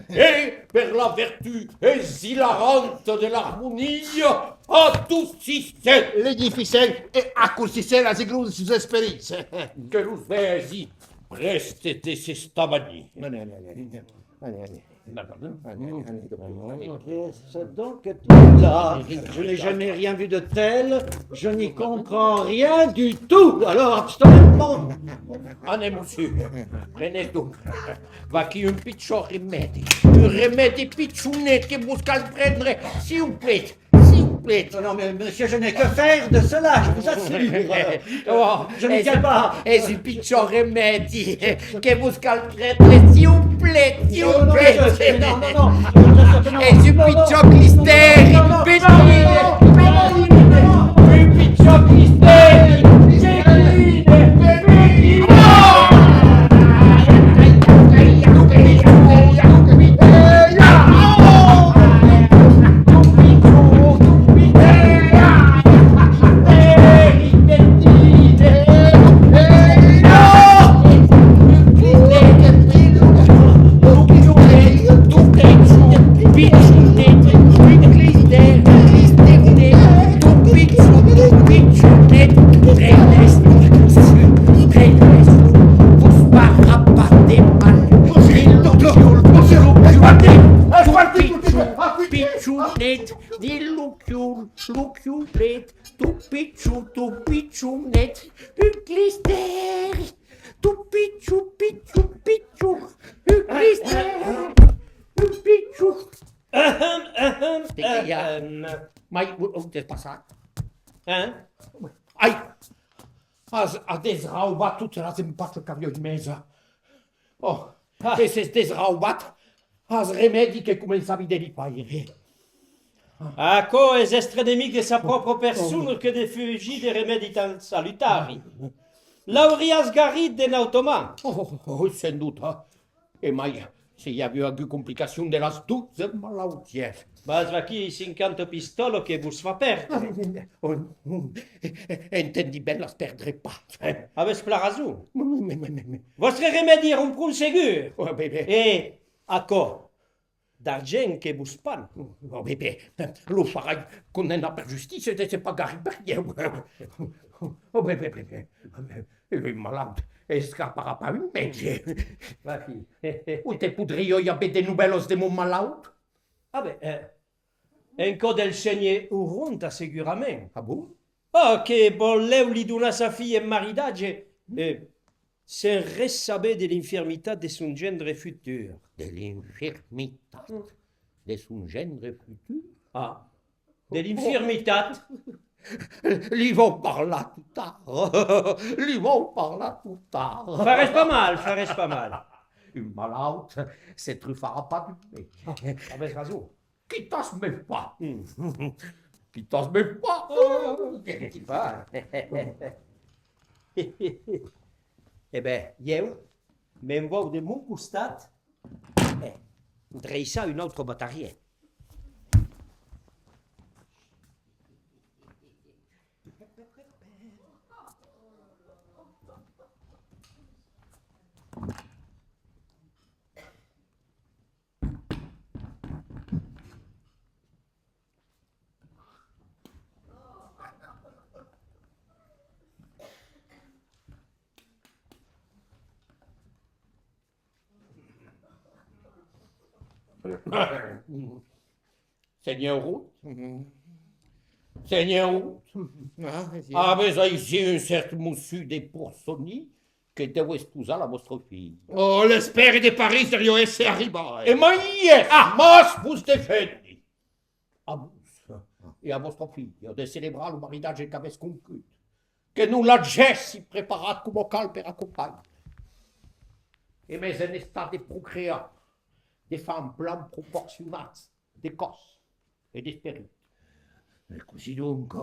E per la vertut esilaranta de l'armonia, adocissèm. L'edifissèm e acolsissèm las iglosas sus esperits. Que los vesi prèstes de s'estavanir. Allez, allez, allez. Allez, allez. Allez, allez, donc, allez. Qu'est-ce donc que tout ça ? Je n'ai jamais rien vu de tel, je n'y comprends rien du tout. Alors, absolument. Anem, monsieur, prenez donc. Vaquí un pichòt remèdi. Un remèdi pichonet que vos cal prendre, siuplèt. Siuplèt. Non, non, mais monsieur, je n'ai que faire de cela, je vous assure. Oh, je ne tiens pas. Es un pichòt remèdi que vos cal prendre, siuplèt, siuplèt. Non, non, non, non, non, je, non, non, non. Es un pichòt clistèri, petit. Un pichòt clistèri, petit. Pichonet, dins lo cul, lo culet, tot pichon, tot pichonet, un clistèri, tot pichon, pichon, pichon, un clistèri, un pichon. Ahem, ahem, ahem. Mai, ont es passat? Hein? Ai! As, as desraubat totas las empachas qu'aviái mesas. Oh, ah, que s'es desraubat, as remèdi que començavi de li paire. Aquò es èstre nemic de sa pròpra persona que de fugir de remèdi tan salutari. L'auriás garit de n'auta man. Oh, oh, oh, sens dubte. E mai, Se i aviá agut complicacion de las dotze malautiás. Mas vaquí cinquanta pistòlas que vos fa pèrdre. Ah, oh, oh, entendi ben, las perdré pas. Avètz plan rason. Mais, mais, mais, mais, mais. Vòstre remèdi èra un pron segur. Oh, ben, ben. E aquò, d'argent que vos pan. Oh, ben, ben, lo farai condemnar per justícia de se pagar per ieu. Oh, ben, ben, ben, ben. Un malaut escaparà pas un mètge. Vaquí. Ont te podriái aver de novèlas de mon malaut? Ah ben, eh, en cò del sénher Oronta, segurament. Ah bon? Ah, que vòlèu li donar sa filha en maridatge, eh, sens res saber de l'infirmitat de son gendre futur. De l'infirmitat de son gendre futur? Ah, de l'infirmitat. Li vau parlar tot ara. Li vau parlar tot ara. Farètz pas mal, farètz pas mal. Un malaut se trufarà pas d'un mètge. Ah, avètz rason. Quitas me fa. Mm. Quitas me fa. Oh, que ti fa. E ben, ieu me'n vau de mon costat, eh, dreissar un autre batarièr. Sénher Rot. Sénher Rot. Ah, avètz aicí un cèrt mossur de Porsoni que deu esposar la vòstra filha. Oh, l'espèri de París deriá èsser arribat, eh. E mai es, ah, mas vos defendi a vos e a vòstra filha de celebrar lo maridatge qu'avètz conclut, que non l'agèssi preparat coma cal per aquò faire. E mès en estat de procrear, de far un plan proporcionat de còs e d'esperit. E cossí donc?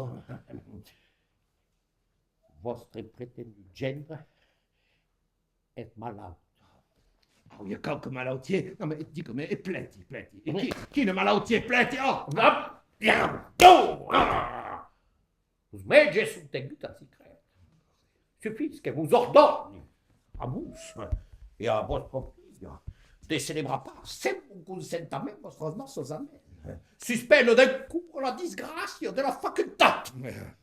Vòstre pretendut gendre es malaut. Oh, i a quauque malautier? Non, mais diga-me, e pleti, pleti. E qui, quin malautier pleti? Oh! Ah! Los mètges son tenguts en secret. Sufís que vos ordòni a vos e a vòstra filha de celebrar pas sens mon consentament vòstras noças amèn, sus pena d'encórrer la disgràcia de la facultat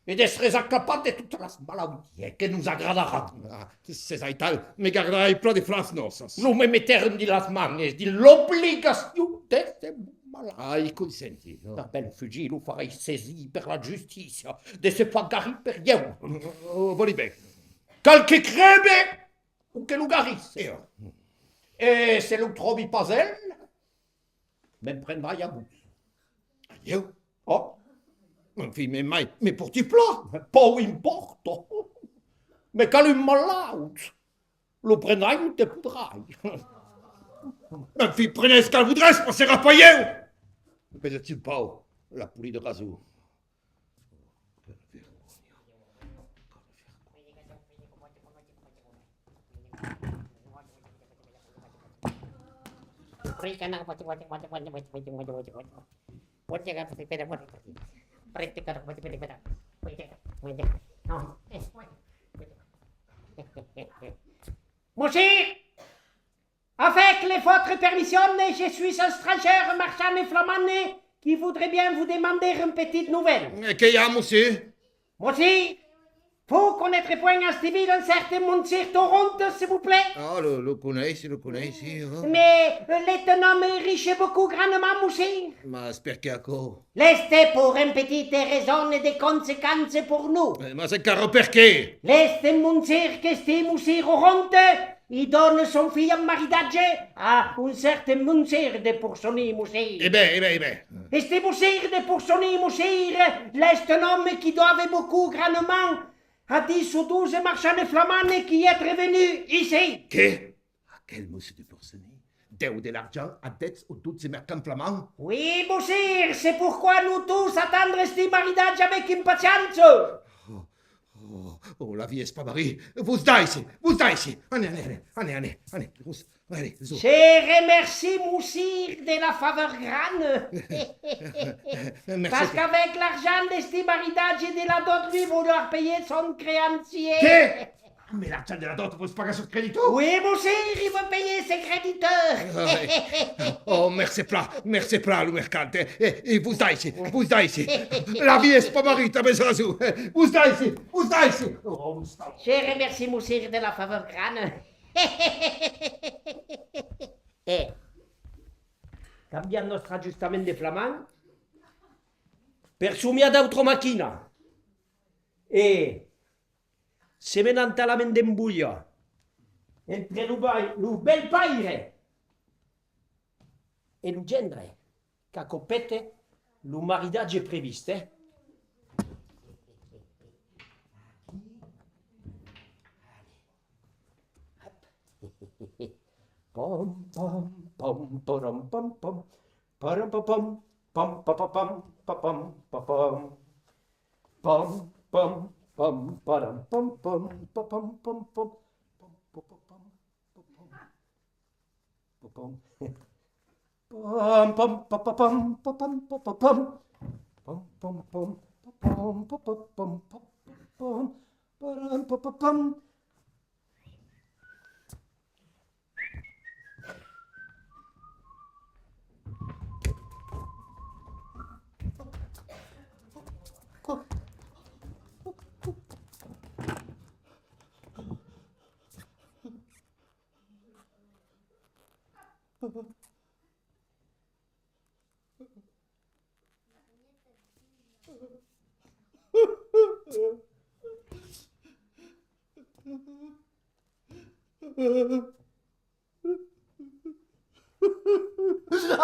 e d'èsser aclapat de totas las malautiás que nos agradaràn. Ah, s'es aital, me gardarai plan de far las noças. Lo me metèron dins las mans, dins l'obligacion d'èsser mon malaut. Ah, i consenti, non? Tanben fugir, lo farai sesir per la justícia de se far garir per ieu. Oh, vòli ben. Cal que crèbe o que lo garisse. E se lo tròbi pas el, me'n prendrai a vos. A ieu? Oh! Enfin, me, mai, me pòrti plan. Pauc impòrta. Me cal un malaut. Lo prendrai ont te podrai. Enfin, prenètz qual vodrètz, mas serà pas ieu! Pesa-ti un pauc, la polida rason. Mossur, avec le, votre permission, je suis un stranger, marchand flamand, qui voudrait bien vous demander une petite nouvelle. E que i a, mossur? Mossur, vous connaîtrez point à cette ville un certain Monsieur Toronto, s'il vous plaît? Ah, lo, lo coneissi, lo coneissi, oh. Mais, euh, l'est un homme riche beaucoup grandement, mossur. Mas perqué aquò? L'est pour une petite raison de conséquence pour nous. Eh, mas encara perqué? L'est, mossur, que este mossur Oronte, i dona son filha en maridatge a un certain mossur de Porsoni, mossur. E ben, e ben, e ben. Este mossur de Porsoni, mossur, l'est un homme qui doit beaucoup grandement à dix ou douze marchands flamands qui est revenu ici. Qué? Aquel mossur de Porsoni deu de l'argent a dètz o dotze mercands flamands? Oui, mossur, c'est pourquoi nous tous attendre este maridatge avec impatience. Oh, oh, oh, la vie es pas barrée. Vos daissi, vos daissi. Anatz, anatz, anatz, anatz, anatz. Allez, zo. Chere mercí, mossir de la Faveur Grana. Mercí. Pas qu'avec l'argent d'esti maridatge e de la dòt, lui, vos leur payer son creancier. Qué? Mès l'argent de la dòt, vos paga sos creditors? Oui, mossir, i vos payer ses creditors. Ai. Oh, mercé plan, mercé plan, lo mercant, eh. E, e vos daissi, vos daissi. La vie es pas marrit, avètz rason. Vos daissi, vos daissi. Oh, vos daissi. Chere mercí, mossir de la Faveur Grana. E cambiam nòstre ajustament de flamand per somiar d'autra maquina. E semenam talament d'embulha entre lo bai-, lo bèl-paire e lo gendre, qu'aquò pète lo maridatge previst, eh? Pom, pom, pom, param, pom, pom. Param, pom, pom. Pom, pa, pa, pam, pa, pam, pa, pom. Pom, pom, pom, param, pom, pom, pa, pom, pom, pom. Pom, pom, pom, pom, pom, pom. Pom, pom. Pom, pom, pa, pa, pam, pa, pam, pa, pa, pom. Pom, pom, pom, pa, pom, pa, pa, pam, pa, pa, pom. Param, pa, pa, pam.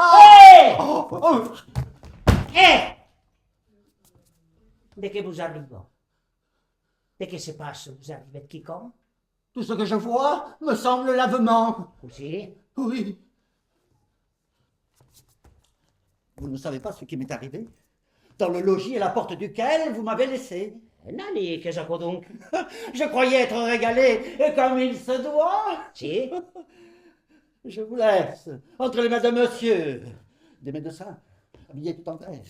Eh! Eh! De qué vos arriba? De qué se passa? Vos arribèt quicòm? Tout ce que je vois me semble lavement. Cossí? Oui. Vous ne savez pas ce qui m'est arrivé ? Dans le logis à la porte duquel vous m'avez laissé. Nani, qu'es aquò donc? Je croyais être régalé comme il se doit. Si. Je vous laisse entre les mains de monsieur. Des médecins, habillés tout en vert.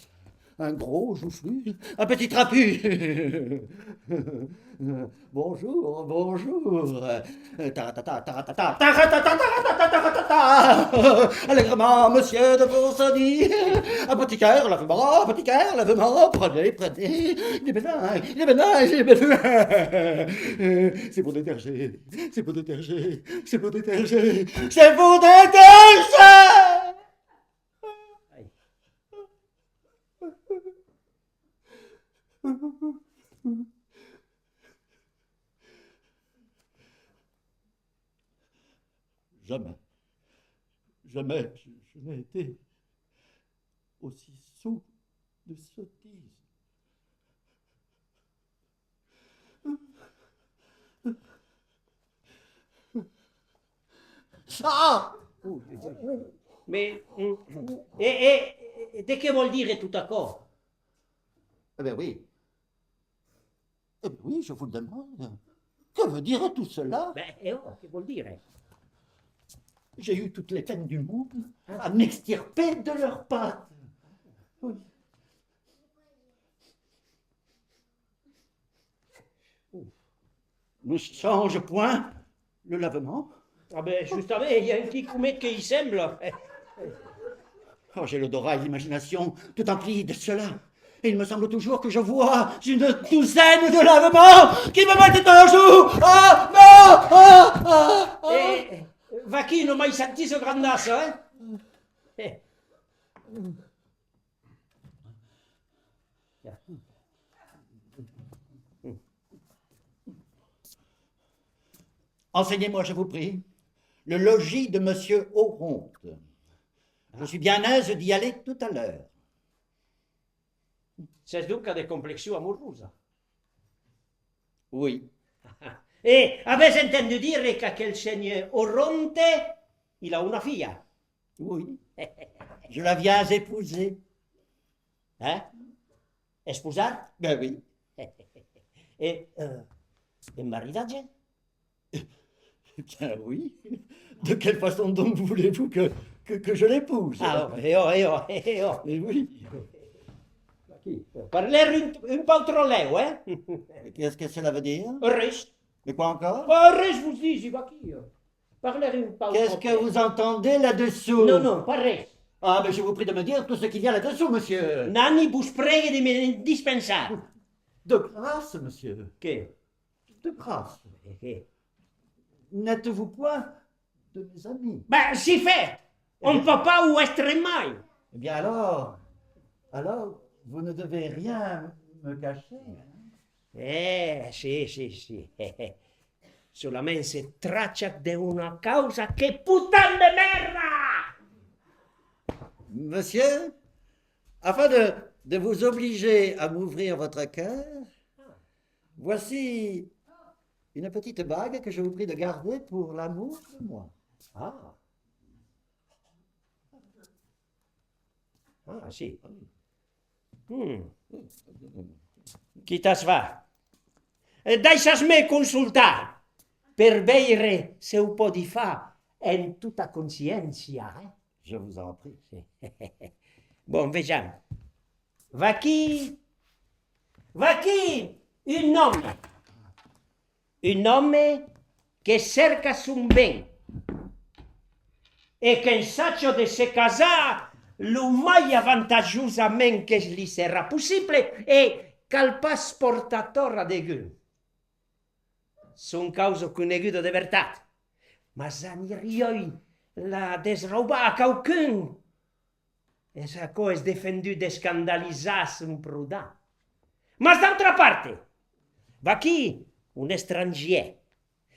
Un gros joufflu, un petit trapu. Bonjour, bonjour. Taratata, taratata, taratata, taratata, taratata. Allègrement, monsieur de Poursoni. Apothicaire, lavement, apothicaire, lavement. Prenez, prenez. Il est bénin, il est bénin, il est bénin. C'est pour déterger, c'est pour déterger, c'est pour déterger, c'est pour déterger. Jamais, jamais je, je n'ai été aussi soûl de sottise. Ah! Mès, mm, e, e, e de qué vòl dire tot aquò? Eh ben oui. Eh ben oui, je vous le demande. Que veut dire tout cela? Ben, e ò, qué vòl dire? J'ai eu toutes les peines du monde à m'extirper de leurs pattes. Oui. Ne change point le lavement. Ah ben, justament, i a un quicomet que i sembla. Oh, j'ai l'odorat et l'imagination tout emplis de cela. Et il me semble toujours que je vois une douzaine de lavements qui me mettent un jour. Ah, non, ah, ah, ah. Eh, vaquí, non mai sentís grandassa, eh? Eh. Enseignez-moi, je vous prie, le logis de monsieur Oronte. Je suis bien aise d'y aller tout à l'heure. Sètz donc a de complexion amorosa? Oui. E avètz entendut dire qu'aquel sénher Oronte, il a una filha? Oui. Je la viens épouser. Hein? Esposar? Ben oui. E, euh, en maridatge? Eh bien, oui. De quelle façon donc voulez-vous que, que, que je l'épouse ? Ah, eh oh, eh oh, eh oh. Eh oui. Parlètz un, un pauc tròp lèu, eh? Qu'est-ce que cela veut dire ? Res. De quoi encore ? Ah, res, vos disi, vaquí. Parlètz un pauc tròp lèu. Qu'est-ce que vous entendez là-dessous ? Non, non, pas res. Ah, mais je vous prie de me dire tout ce qu'il y a là-dessous, monsieur. Nani, vos prègue de me dispensar. De grâce, monsieur. Qué ? De grâce. Eh, qué ? N'êtes-vous point de mes amis ? Ben, si fait ! On peut pas o èstre mai. Eh bien alors, alors, vous ne devez rien me cacher, hein ? Eh, si, si, si. Solament se trachat d'una causa, que putain de merda ! Monsieur, afin de, de vous obliger à m'ouvrir votre cœur, voici une petite bague que je vous prie de garder pour l'amour de moi. Ah. Ah, si. Hmm. Quitas va. E daissas-me consultar per veire se o pòdi far en tota consciéncia, eh? Je vous en prie. Si. Bon, vejam. Vaquí, vaquí un òme. Un òme que cèrca son ben e qu'ensaja de se casar lo mai avantajosament que li serà possible e cal pas portar tòrt a degun. Son causa coneguda de vertat, mas aniriái la desraubar a quauqu'un. E s'aquò es defendut d'escandalizar son prodan. Mas d'autra part, vaquí un estrangièr,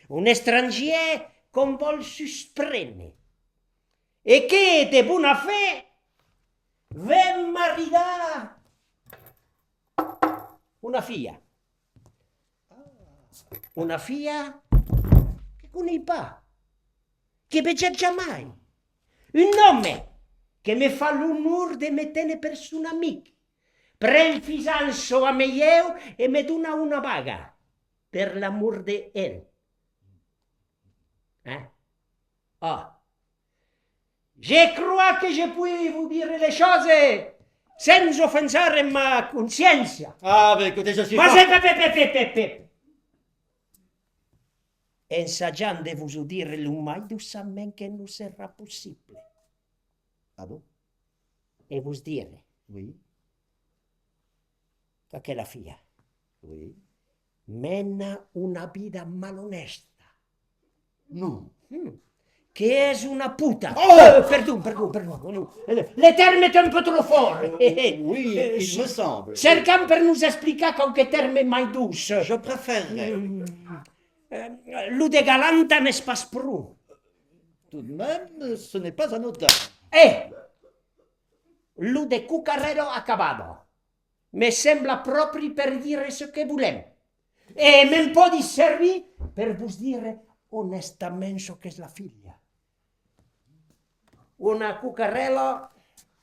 un estrangièr qu'òm vòl susprene, e que, de bona fe, ven maridar una filha. Una filha que conei pas, que vegèt jamai. Un òme que me fa l'onor de me téner per son amic. Pren fisança amb ieu e me dona una baga per l'amor de el. Hein? Ah. Je crois que je puis vous dire les choses sans offensar ma conscience. Ah, mais écoutez, je suis... Mas pas... Pep, pep, pep, pep, pep. Ensajam de vos o dire lo mai doçament que nos serà possible. Ah bon? E vos dire... Oui. Qu'aquela filha... Oui. Mena una vida malonèsta. Non. Hmm. Que es una puta. Oh! Euh, perdon, perdon, perdon. Non, non. Le, le terme est un peu trop fort. Euh, oui, il me semble. Cercam per nos explicar quauque tèrme mai doç. Je préférerais. Hmm. Euh, lo de galanta n'es pas pro. Tout de même, ce n'est pas anodin. E lo de cocarèla acabada me sembla pròpri per dire çò que volèm. E me'n pòdi servir per vos dire onèstament çò qu'es la filha. Una cocarèla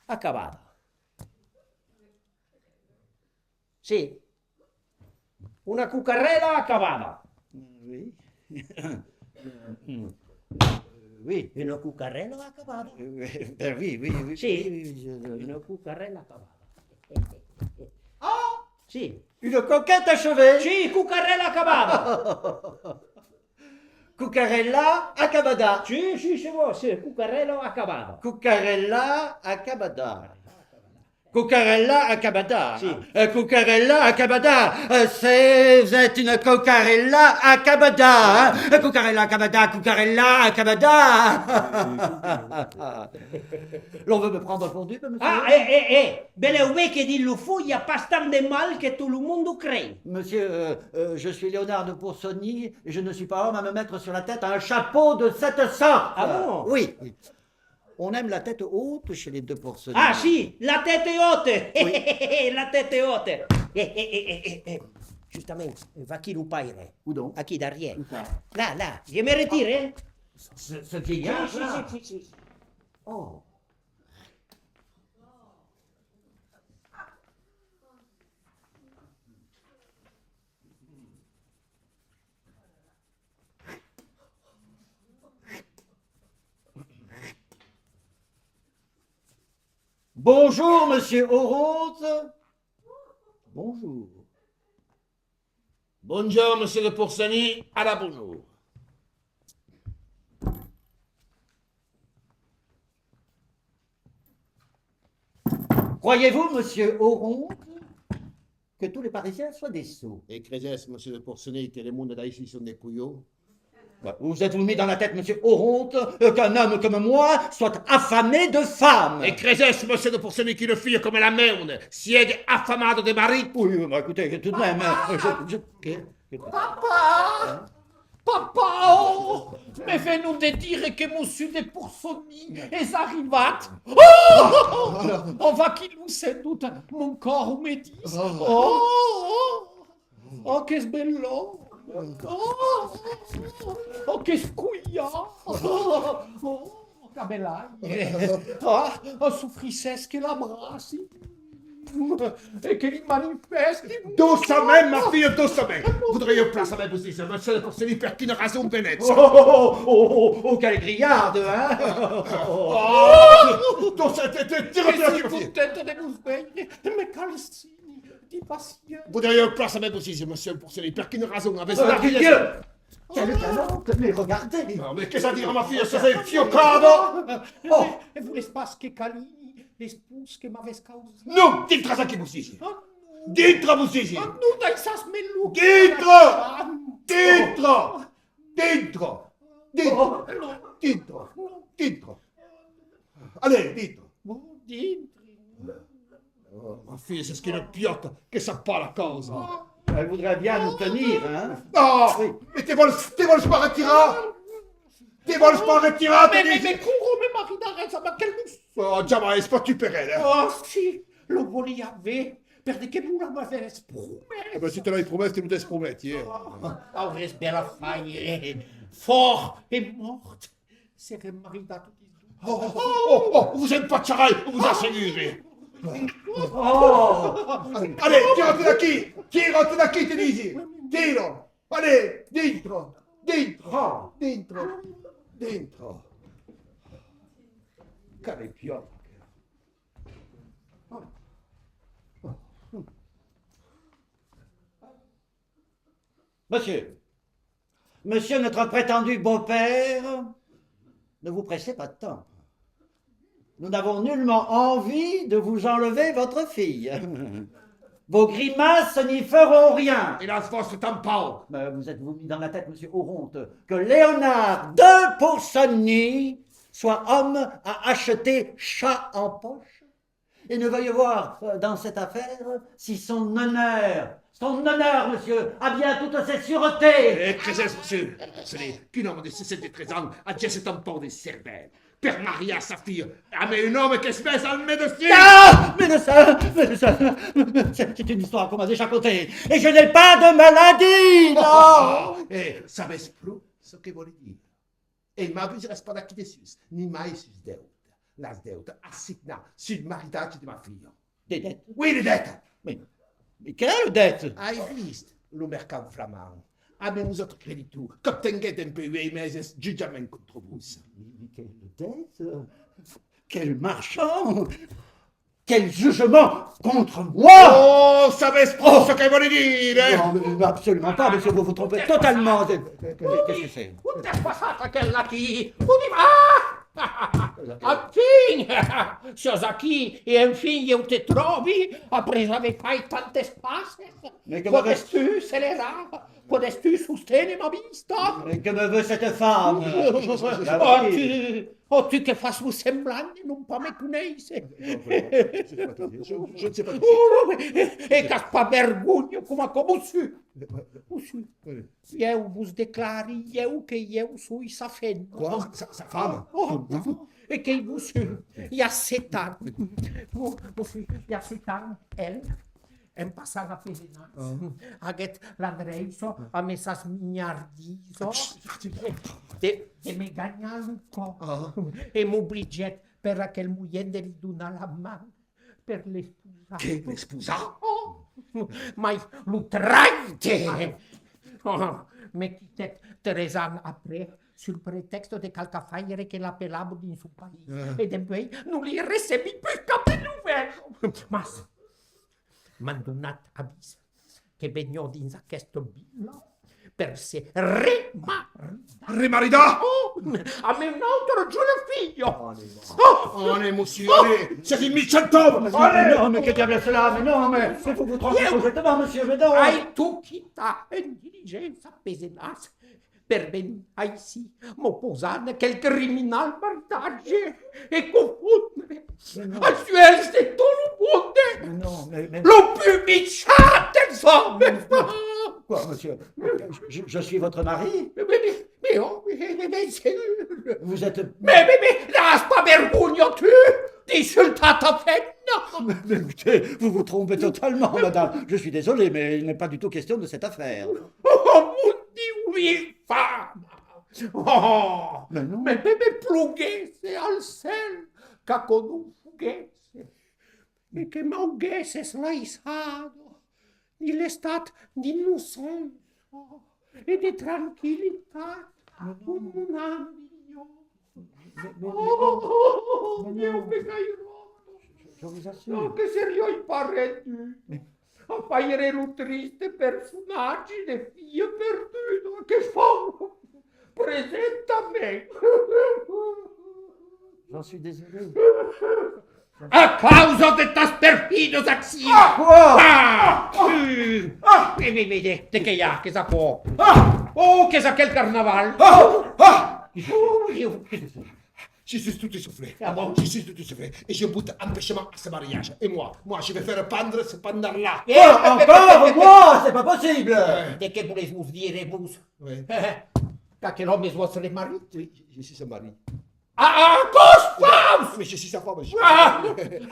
acabada. Sí. Una cocarèla acabada. Oui. Oui. Una cocarèla acabada. Euh, ben oui, oui, oui, sí, oui, oui, je... Una cocarèla acabada. Ah! Sí. Une coquette achevée. Sí, cocarèla acabada. Cocarèla acabada. Sí, sí, c'est bon, c'est cocarèla acabada. Cocarèla acabada. Cocarèla acabada. Sí. Euh, cocarèla acabada. Euh, c'est, vous êtes une cocarèla acabada, hein. Euh, cocarèla acabada, cocarèla acabada. L'on veut me prendre pour dupe, monsieur ? Ah, eh, eh, eh. Belèu ben que dins lo fons i a pas tant de mal que tot lo monde o crei. Monsieur, euh, euh, je suis Léonard de Poursonny et je ne suis pas homme à me mettre sur la tête un chapeau de cette sorte. Ah bon ? Oui. On aime la tête haute chez les de Poursonny. Ah si, la tête est haute. Oui. La tête est haute. Eh, eh, eh, eh, eh, eh. Justament, vaquí lo paire. Où donc ? Aquí darrièr. Où ça ? Là, là, je me retire, hein. Ce, ce vieillard-là. Si, si, si, si, si. Oh. Bonjour, monsieur Oronte. Bonjour. Bonjour, monsieur de Pourcenis, à la bonne heure. Croyez-vous, monsieur Oronte, que tous les Parisiens soient des sots? E creses, monsieur de Pourcenis, que le monde d'aicí son des colhons? Bah, vous êtes-vous mis dans la tête, monsieur Oronte, euh, qu'un homme comme moi soit affamé de femmes? E creses, monsieur de Pourcenis, qu'una filha coma la meuna sigue afamada de marits? Oui, bah, écoutez, tout de même, euh, je, je... Papa! Papa, oh! Me venon de dire que Mossur de Pourcenis es arribat. Oh! Oh, vaquí lo sens, mon còr umedís. Oh! Oh, qu'es bèl òme! Oh! Oh, qu'es colhat! Oh! Qu'avètz l'aire, ah, oh, sofrissètz que l'abraci e que li manifèsti. Doçament, ma filha, doçament. Voudriá plan saber, vosisses, monsieur de Pourcenis, per quina rason venètz? Oh, oh, oh, oh, quel grilhard, hein? Oh, doçament, tira, tira, tira, ma filha. Contenta de vos veire, me calcini de pacience. Voudriá plan saber, vosisses, monsieur de Pourcenis, per quina rason avètz... Oh, Dieu! Quelle galante, mais regardez! Non, mais qu'est-ce à dire, ma fille, ça c'est fiocada! Oh! E volètz pas que calini l'espós que m'avètz causat? Non! Dintratz aquí, vosisses! Ah, non! Dintratz, vosisses! Ah, non, daissatz-me lo! Dintratz! Ah, non! Dintratz! Dintratz! Dintratz! Oh, non! Dintratz! Non! Dintratz! Allez, dintratz! Oh, dintri! Oh, ma fille, c'est ce qu'une piote, que sap pas la causa. Elle voudrait bien nous tenir, hein? Non! Oui. Mais te vols, te vols pas retirar? Te vols pas retirar, te dis? Mais, mais, mais, cours, me maridaretz amb aquel mossur. Oh, jamai, es pas tu per el, hein? Oh, si, lo voliá aver, per de que vos l'avètz promés. Eh ben, si te l'ai promés, te lo desprometi, eh. Oh, auretz bèl afaire, fòrt e mòrt. Serem maridats totis dos. Oh, oh, oh, oh, vos empacharai, vos asseguri. Oh. Allez, tira-te d'aquí, tira-te d'aquí, te disi. Tira. Allez, dintra, dintra, dintra, dintra. Quale piòta. Monsieur, monsieur notre prétendu beau-père, ne vous pressez pas tant. Nous n'avons nullement envie de vous enlever votre fille. Vos grimaces n'y feront rien. E las vòstras tanpauc. Mais vous êtes-vous mis dans la tête, monsieur Oronte, que Léonard de Pourcenis soit homme à acheter chat en poche? Et ne veuille voir, euh, dans cette affaire si son honneur, son honneur, monsieur, a bien toutes ses sûretés. E creses, monsieur, ce n'est qu'un homme de soixante-treize ans a dètz-e-sèt ans de cervèl per mariar sa filha amb un òme qu'es mès al medecin. Ah! Médecin, médecin, c'est, c'est une histoire qu'on m'a déjà contée, et je n'ai pas de maladie, non! E sabes pro çò que vòli dire? E m'abusaretz pas d'aquí dessús, ni mai sus deute. Las deutes assignats sul maridatge de ma filha. De deutes? Oui, de deutes! Mais, mais quelle dette? Ai vist lo mercant flamand, amb un autre creditor, qu'obtenguèt dempuèi uèit meses jutjament contra vos. Mais, mais quelle dette? Quel marchand! Quel jugement contre moi! Oh, sabes pro çò que vòli dire, eh? Non, mais absolument pas, monsieur, vous vous trompez totalement. C'est, qu'est-ce que c'est? Ont es passat aquel aquí? Ont i va? Enfin! Siás aquí, e enfin ieu te tròbi, après aver fait tantes passes. Mais que... Pòdes-tu scelerar? Pòdes-tu sosténer ma vista? Mais que me veut cette femme? Oh, tu, oh, tu que fas lo semblant de non pas me conéisser. Non, vraiment, je sais pas te dire. Je, je ne sais pas te dire. Oh, e, e qu'as pas vergonha coma aquò, mossur? Mossur, ieu vos declari, ieu, que ieu soi sa femna. Quoi? Sa, sa femme? Oh, e qu'ei, mossur, i a sèt ans. Mo-, mossur, i a sèt ans, el, en passant a Fesenans, aguèt l'adreiça a me sas minhardisas de, de me ganhar lo còr. E m'obligèt per aquel moien de li donar la man per l'esposar. Que l'esposar? Oh! Mai lo traite! Oh, me quitèt tres ans après, sul pretèxte de qualque afaire que l'apelava dins son país. E dempuèi, non li recebi pus cap de nom. Mas m'an donat avís que veniá dins aquesta vila per se remaridar. Remaridar? Oh, amb una autra jola filha. Allez, va. Oh. Allez, monsieur, allez, c'est un méchant homme. Allez. Mais non, mais que diable est cela? Mais non, mais il faut vous tromper complètement, monsieur, mais non. Ai tot quitat en diligença, pesenàs, per venir aicí, m'oposar a aquel criminal maridatge e confondre als uèlhs de tot lo monde lo pus michant dels òmes. Quoi, monsieur? Je, je suis votre mari? Mais, mais, mais, mais, oh, mais, mais, mais, c'est... Vous êtes... Mais, mais, mais, n'as pas vergonha, tu, d'insultar ta femna? Mais, mais écoutez, vous vous trompez totalement, madame. Je suis désolé, mais il n'est pas du tout question de cette affaire. Oh, mon Diu, infama! Oh! Mais non. Me, me, me ploguèsse al cèl qu'aquò non foguèsse, e que m'auguèsses laissada dins l'estat d'inocença e de tranquillitat ont mon ame viviá. Mais, mais, mais non. Oh, Diu, que cairòla! Je, je vous assure. Oh, que seriái pas rendut. Mais a faire lo triste personatge de filha perduda que fau presentament. J'en suis désolé. A causa de tas perfidas accions! Ah! Ah! Ah! Eh, mais, mais, de, de qué i a, qu'es aquò? Ah! Oh, qu'es aquel carnaval? Ah! Ah! Oh, Diu! Je suis tout essoufflé. Ah bon? Je suis tout essoufflé. Et je boude empêchement à ce mariage. Et moi, moi, je vais faire pendre ce pendard-là. Eh, ah, eh, eh, encore, eh, eh, moi, c'est pas possible. De qué volètz vos dire, vos? Oui. Qu'aquel òme es vòstre marit? Oui, je, je suis son mari. Ah, ah, aquò's faus! Mais je suis sa femme, je suis... Ah,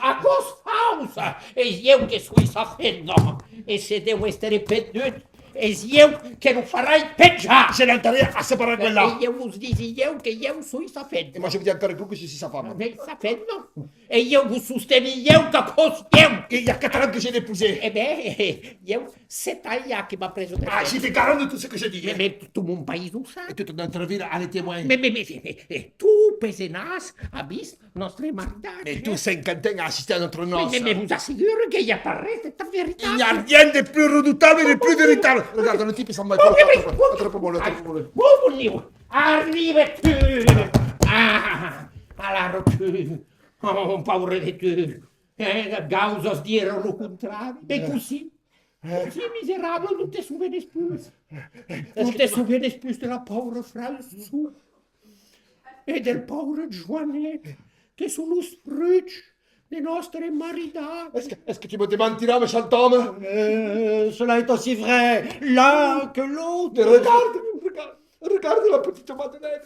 aquò's faus! Es ieu que soi sa femna, e se deu èstre pendut, es ieu que lo farai penjar! Je l'enterrerai à ce parangon-là. E ieu vos disi ieu que ieu soi sa femna. Et moi, je vous dis encore un coup que je suis sa femme. Mais sa femna? E ieu vos sosteni ieu qu'aquò's ieu! Il y a quatre ans que je l'ai épousée. E ben, ieu, sèt ans i a que m'a pres au... Ah, j'étais garant de tout ce que je dis, hein. Mais, mais tout mon país o sap. Et toute notre ville en est témoin. Mais, mais, mais, mais, mais, tu, pesenàs, as vist nòstre maridatge. Mais tout Saint-Quentin a assisté à notre noce. Mais, mais, mais vos assegure que i a pas res de tan veritat. Il n'y a rien de plus redoutable et de plus véritable. Regarde, le type, il s'en va. Oh, mais, mais, attrape-moi, attrape-moi. Oh, mon Diu, arriba-tu! Ah, alara tu, oh, paure de tu. Eh, gausas dire lo contrari. E cossí? Cossí, miserable, non te sovenes pus? Non te sovenes pus de la paura François e del paure Joanet, que son los fruchs de nòstre maridatge? Est-ce que, est-ce que tu me démentiras, méchant homme? Euh, cela est aussi vrai l'un que l'autre. Mais regarde, regarde, regarde la petite Madeleine.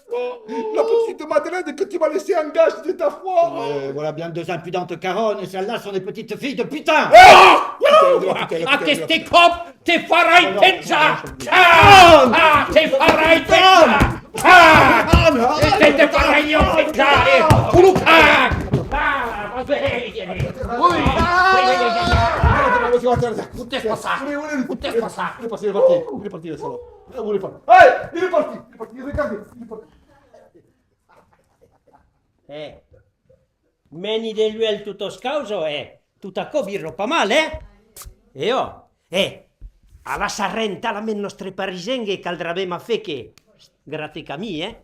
La petite Madeleine que tu m'as laissée en gage de ta foi. Euh, voilà bien deux impudentes carones, et celles-là sont des petites filles de putain. Ah! Putain, putain, putain, putain. Aqueste còp te farai penjar! Ah! Ah! Te farai penjar! Ah! Te, te farai jo penjar, eh! Colocat! Ah! Vas veire! Ui! Ui, ui, ui, ui! Fotètz passar! Fotètz passar! Il est parti, il est parti, le salaud. Ah, il est parti. Hey, il est parti, il est parti, regardez, il est parti. Eh, meni de l'uèlh totas causas, eh! Tot aquò vira pas mal, eh! E ò, eh! Alavetz arren talament nòstre parisenc que caldrà ben a far que grate camí, eh!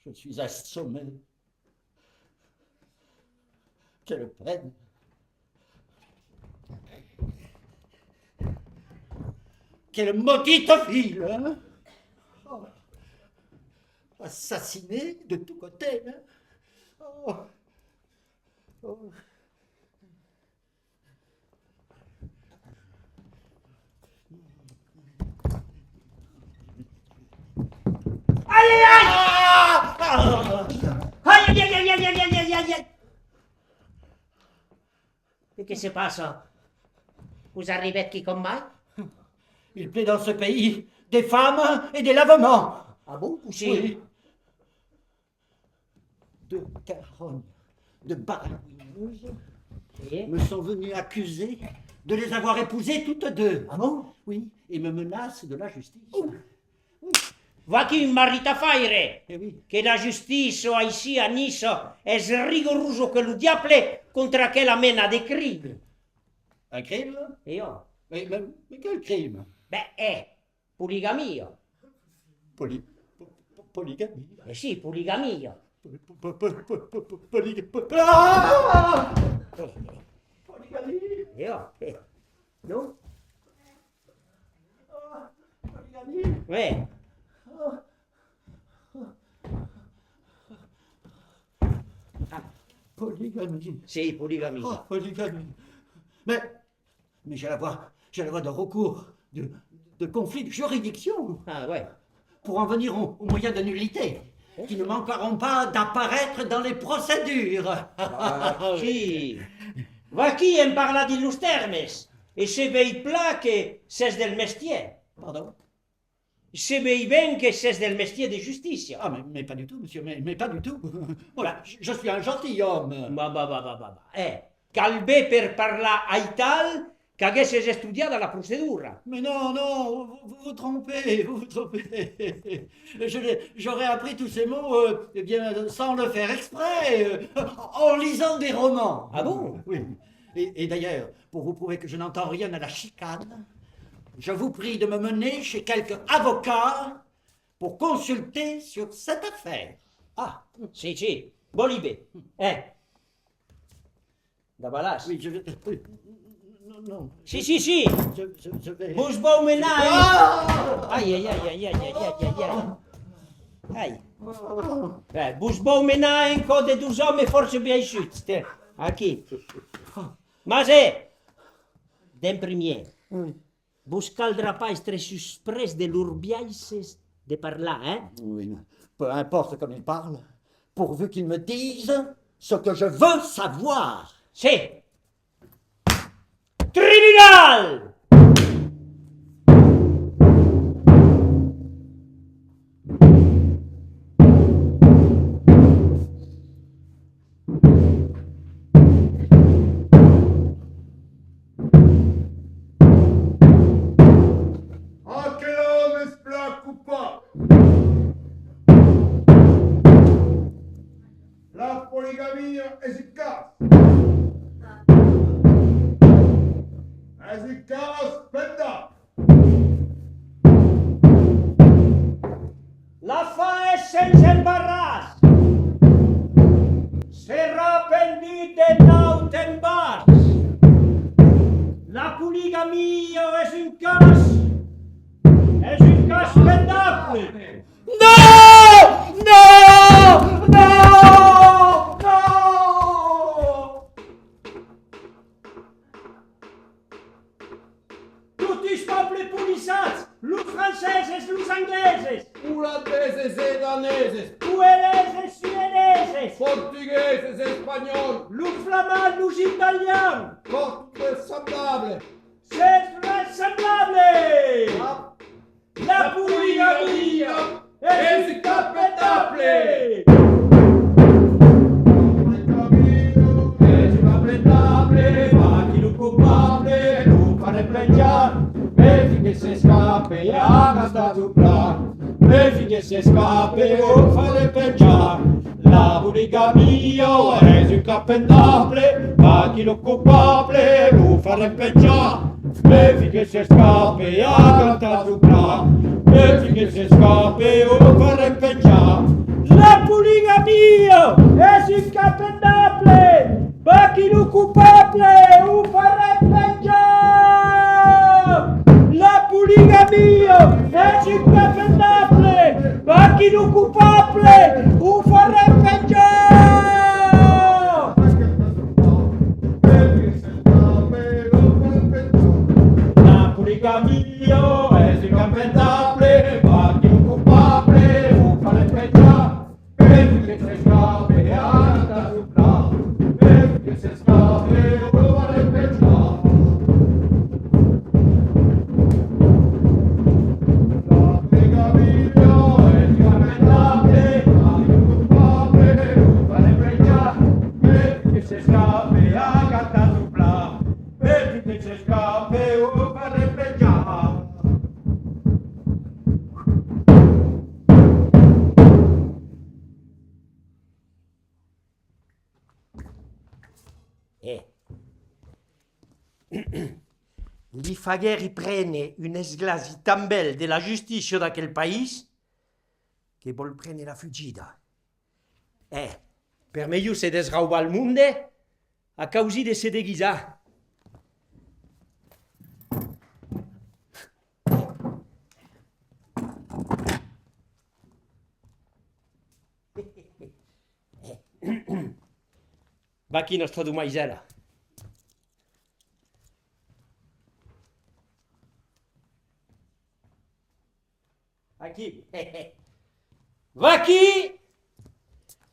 Je suis assommé. Quelle peine. Quelle maudite ville, hein ? Oh. Assassiné de tous côtés, hein ? Oh. Oh. Ai! Ai, ai, ai, ai! E que se passa? Vos arribèt quicòm mai? Il pleut dans ce pays des femmes et des lavements. Ah bon? Cossí? Oui. Deux carognes de baragouineuses me sont venues accuser de les avoir épousées toutes deux. Ah bon? Oui, et me menacent de la justice. Vaquí un marrit afaire! Eh oui. Que la justícia aicí a Niça es rigorosa que lo diable contra aquela mena de crime. Un crime? E ò. Mais, mais, mais quel crime? Ben, eh, poligamia. Poli-, po-, po-, poligamia? Eh sì, poligamia. Po-, po-, po-, poliga-, po-, ah! Poligamia? E ò, eh. Non? Ah, poligamia? Ouais. Ah. Ah, poligamia. Sì, poligamia. Oh, poligamia. Mais, mais j'ai la voix, j'ai la voix de recours, de, de conflit de juridiction. Ah, ouais. Pour en venir au, au moyen de nullité, qui ne manqueront pas d'apparaître dans les procédures. Ah, sì. Vaquí en parlar dins los tèrmes, e se vei plan que sès del mestièr. Pardon? Se vei ben que sès del mestièr de justícia. Ah, mais, mais pas du tout, monsieur, mais, mais pas du tout. Voilà, je, je suis un gentilhomme. Bah, bah, bah, bah, bah, bah. Eh, cal ben per parlar aital qu'aguèsses estudiada la procedura. Mais non, non, vous, vous vous trompez, vous vous trompez. Je l'ai, j'aurais appris tous ces mots, euh, eh bien, sans le faire exprès, euh, en lisant des romans. Ah bon ? Oui. Et, et d'ailleurs, pour vous prouver que je n'entends rien à la chicane, je vous prie de me mener chez quelque avocat pour consulter sur cette affaire. Ah, si, si, vòli ben. Eh. Davalas. Oui, je vais, oui. Non, non. Si, si, si. Je, je, je vais. Vos vau menar, eh. Ah ! Ai, ai, ai. Ai. Eh, vos vau menar en cò de dos òmes fòrça biaissuts, tè, aquí. Mas, eh, d'en primièr, vos caldrà pas èstre susprés de lors biaisses de parlar, eh? Oui, peu importe comme ils parlent, pourvu qu'ils me disent ce que je veux savoir. Si. Tribunal! Aquel òme es plan copable. La poligamia es un cas. Es un cas pendable. L'afar es sens embarràs. Serà pendut de naut en bas. La poligamia es un cas, es un cas pendable. Non! Non! Non! Non! Totis pòbles polissats, los franceses, los angleses, olandeses e daneses, ueleses, suedeses, portugueses, espanhòls, los flamands, los italians, tot semblable, s'es semblable. La poligamia es un cas pendable! Es un cas pendable, vaquí lo copable, lo farem penjar, mèfi que s'escape, agatz-lo plan, mèfi que s'escape, lo farem penjar. La poligamia es un cas pendable, vaquí lo copable, lo farem penjar. Mèfi que s'escape, agatz-lo plan, mèfi que s'escape, lo farem penjar. La poligamia es un cas pendable, vaquí lo copable, lo farem penjar. La poligamia es un cas pendable, vaquí lo copable, lo farem penjar. La poligamia es un cas pendable, vaquí lo copable, lo farem Eh. Li faguèri prene un esglasi tan bèl de la justícia d'aquel país que vòl prene la fugida. Eh, per melhor se desraubar al monde, a causir de se deguisar. Vaquí nòstra domaisèla. Aquí. Vaquí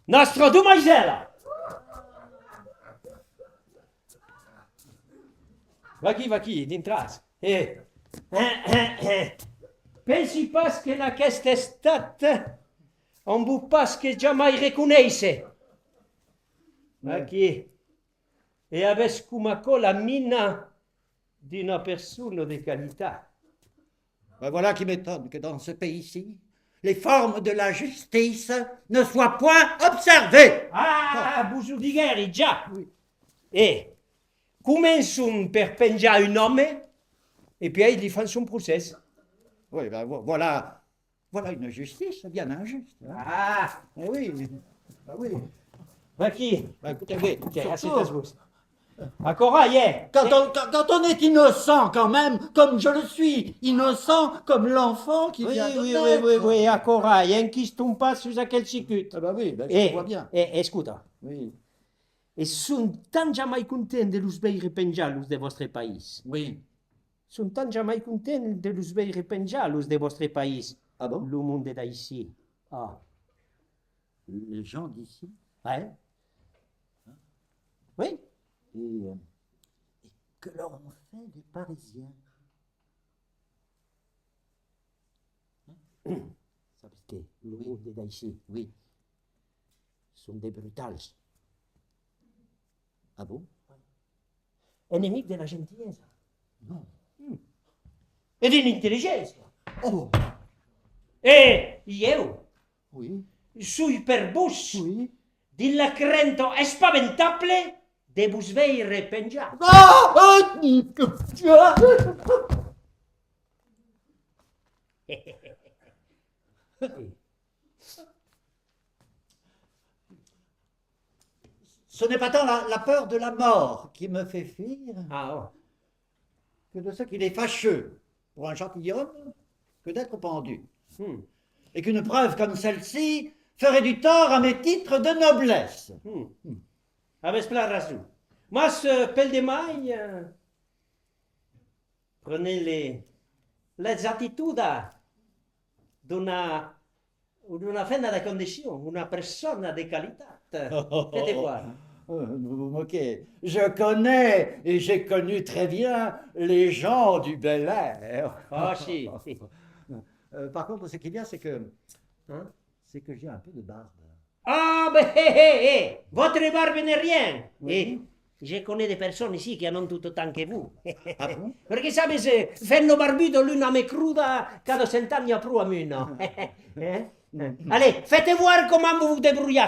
nòstra domaisèla. Vaquí, vaquí, dintratz. Eh. Pensi pas qu'en aqueste estat, òm vos pasque jamai reconéisser. Aquí. E avètz coma aquò la mina d'una persona de qualitat. Ben voilà qui m'étonne que dans ce pays-ci, les formes de la justice ne soient point observées. Ah, vos o diguèri ja! Oui. E començon per penjar un òme, e puèi li fan son procès. Oui, ben vo-, voilà, voilà une justice bien injuste, hein. Ah! Eh oui, ah oui. Vaquí. Ben, écoutez, oui, surtout, vos. Aquò rai, eh! Quand on, quand, quand on est innocent quand même, comme je le suis, innocent comme l'enfant qui vient de naître. Oui, oui, oui, oui, aquò rai, enquiston pas sus aquel chicut. Ah ben oui, ben, je vois bien. Eh, escota. Oui. E son tant jamai contents de los veire penjar, los de vòstre país. Oui. Son tant jamai contents de los veire penjar, los de vòstre país. Ah bon? Lo monde d'aicí. Ah. Les gens d'ici? Ouais. Oui. Et, euh, et que leur ont fait les Parisiens? Sabes que lo monde d'aicí, oui, son de brutals. Ah bon? Enemic de la gentilesa. Non. Mm. E de l'intelligéncia. Oh! E ieu, oui, soi per vos, oui, dins la crenta espaventable de vos veire penjar. Ah! Ah! Ce n'est pas tant la, la peur de la mort qui me fait fuir, ah, oh, que de ce qu'il est fâcheux pour un gentilhomme que d'être pendu. Hmm. Et qu'une preuve comme celle-ci ferait du tort à mes titres de noblesse. Hmm. Hmm. Avètz plan rason. Mas, euh, pel de mai, euh, prenez les, les attitudes d'una, d'una femna de condicion, una persona de qualitat. Faites voir. Euh, ne vous moquez. Je connais et j'ai connu très bien les gens du bel air. Ah, si, si. Euh, par contre, ce qu'il y a, c'est que, hein, c'est que j'ai un peu de barbe. Ah, ben, hé, hé, hé, votre barbe n'est rien. Oui. Et je connais des personnes ici qui en ont tout autant que vous. Ah bon? Perque sabes, eh, femna barbuda, l'una mai cruda, cada cent ans n'i a pro amb una. Eh? Allez, faites voir comment vous vous débrouillez.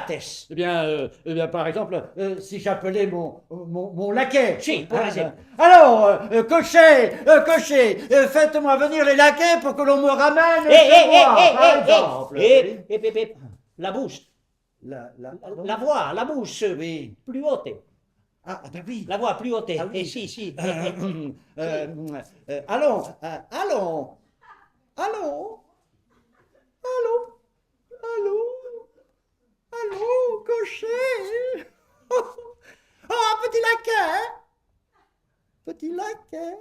Eh bien, euh, eh bien, par exemple, euh, si j'appelais mon, mon, mon laquais. Si, par exemple. Alors, euh, euh, cocher, euh, cocher, euh, faites-moi venir les laquais pour que l'on me ramène chez moi, par exemple. Eh, eh, eh, eh, eh, eh, eh, eh, eh, eh, la bouche. La, la, pardon? La voix, la bouche. Oui. Plus haute. Ah, ah, ben oui. La voix plus haute. Ah oui. Eh, si, si. Euh, euh, euh, allons, euh, allons. Allons. Allons. Allons. Allons, cocher. Oh, un petit laquais, hein? Petit laquais,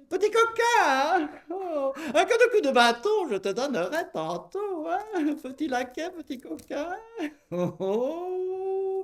petit coquin, oh, un coup de, coup de bâton, je te donnerai tantôt, hein, petit laquais, petit coquin. Oh, oh.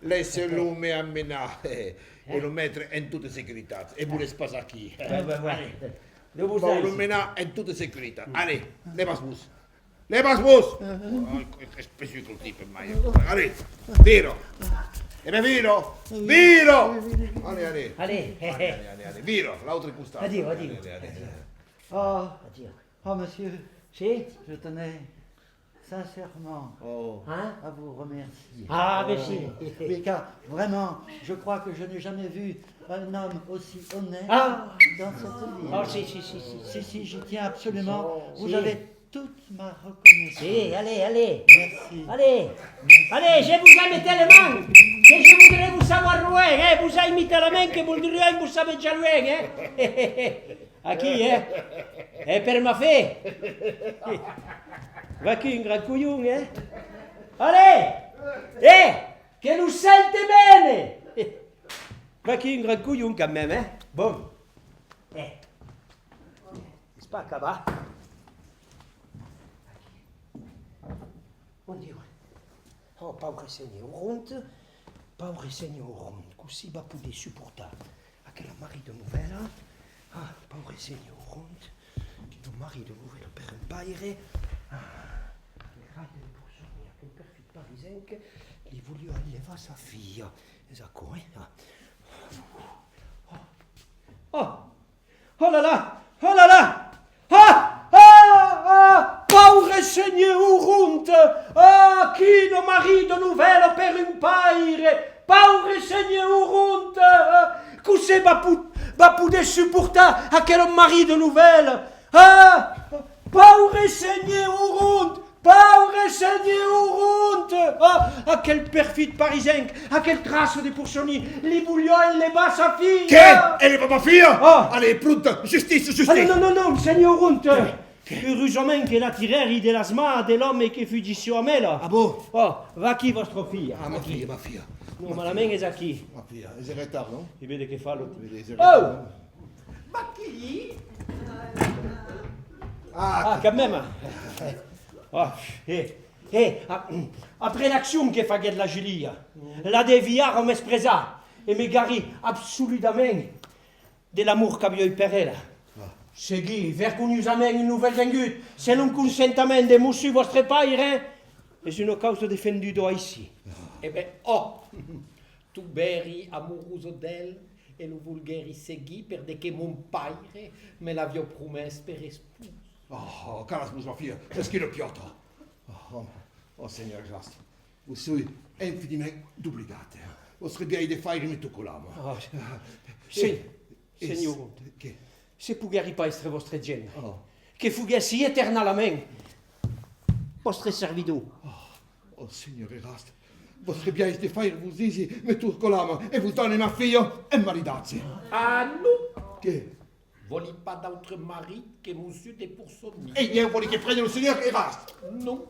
Laissez-lo me amenar, eh, e lo metre en tota securitat. E vos laisse pas aquí. Ouais, ouais, ouais. Allez. Vau lo menar en tota securitat. Allez, levatz-vos. Levatz-vos! Oh, espècia de tipe, mai. Allez, vira. E ben, vira! Vira! Allez, allez. Allez, allez, allez, allez. Vira, l'autre costat. Adieu, adieu. Allez, allez, allez. Oh, adieu. Oh, monsieur. Si? Je tenais sincèrement à vous remercier. Ah, mais si. Oui, car vraiment, je crois que je n'ai jamais vu un homme aussi honnête dans cette ville. Ah, si, si, si, si. Si, si, j'y tiens absolument. Vous avez toute ma reconnaissance. Si, allez, allez. Merci. Allez. Merci. Allez, je vous aime tellement que je voudrais vous savoir loin, hein. Vous aimez tellement que voudrais vous savoir déjà loin, hein. Aquí, eh? E per ma fe! Vaquí un grand colhon, eh? Allez! Eh! Que lo cèl te mene! Vaquí un grand colhon quand même, eh? Bon. Eh. Es pas acabat. Mon Dieu. Oh, paure Senhor Rond, paure Senhor Rond, cossí va poder suportar aquela marrida novèla? Ah, paure Senhor Rond, quina marrida novèla per un paire. Ah, aquel raire de porçon, aquel perfit parisenc, li voliá enlevar sa filha. Es aquò, eh? Ah. Oh! Oh! Oh là là! Oh là là! Ah! Ah! Ah! Paure Senhor Rond! Ah! Quina marrida novèla per un paire! Paure Senhor Rond! Ah! Cossí va po-, va poder suportar aquela marrida novèla? Ah! Paure Senhor Rond! Paure Senhor Rond! Ah, aquel perfit parisenc, aquel traça de porçon, li voliá enlevar sa filha! Qué? Enlevar ma filha? Ah! Allez, pronta, justícia, justícia! Ah, non, non, non, non, Senhor Rond! Qué? Qué? Urosament que la tirèri de las mans de l'òme que fugissiá amb ela. Ah bon? Oh, vaquí vòstra filha. Ah, ma filha, ma filha. Normalament es aquí. Ma filha, es en retard, non? E ben, de qué fa lo... E ben, es en retard, non? Vaquí! Ah, quand même! Ah, eh, eh, a-, après l'accion que faguèt la Julia, la devi ara mespresar e me garir absoludament de l'amor qu'aviái per ela. Seguir vergonhosament un novèl vengut, sens lo consentament de Mossur vòstre paire, es una causa defenduda aicí. E ben, ò! Tu vèri amorosa d'el e lo volguèri seguir per de que mon paire me l'aviá promés per espós. Oh, calatz-vos, ma filha, es qu'una piòta. Oh, oh, Senhor Erasme, vos soi infiniment obligat. Vòstre biais de faire me tòca l'ama. Oh, se, Senhor Rond, se poguèri pas èstre vòstre gendre, que foguèssi eternalament vòstre servidor. Oh, Senhor Erasme, vòstre biais de faire, vos disi, me tòca l'ama e vos done ma filha en maridatge. Ah non! Qué? Vòli pas d'autre marit que Mossur de Porçon. E ben, vòli que prene lo Senhor Erasme. Non.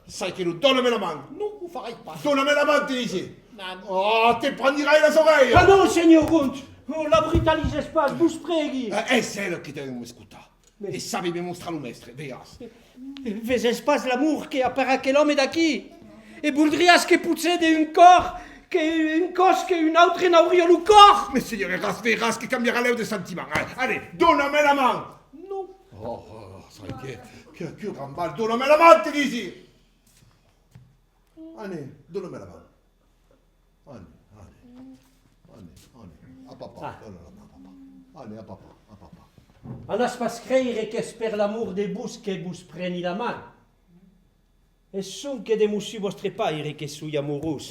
Sai que lo, dona-me la man. Non, o farai pas. Dona-me la man, te disi. Non. Oh, te prendirai las aurelhas. Ah non, Senhor Rond, oh, la brutalizatz pas, vos prègui. Eh, es ela que deu m'escotar. E sabi me mostrar lo mèstre, veiràs. Veses pas l'amor que a per aquel òme d'aquí? E voldriás que possède un còr, que un còs que un autre n'auriá lo còr? Mes, Senhor Erasme, veiràs que cambiarà lèu de sentiment, eh? Allez, dona-me la man! Non. Oh, oh, oh, sai que, que, que rambalh, dona-me la man, te disi! Allez, dona-me la man. Allez, allez. Allez, allez. A papà, dona la man a papà. Allez, a papà, a papà. Anatz pas creire qu'es per l'amor de vos que vos preni la man. Es sonque de Mossur vòstre paire que soi amorós.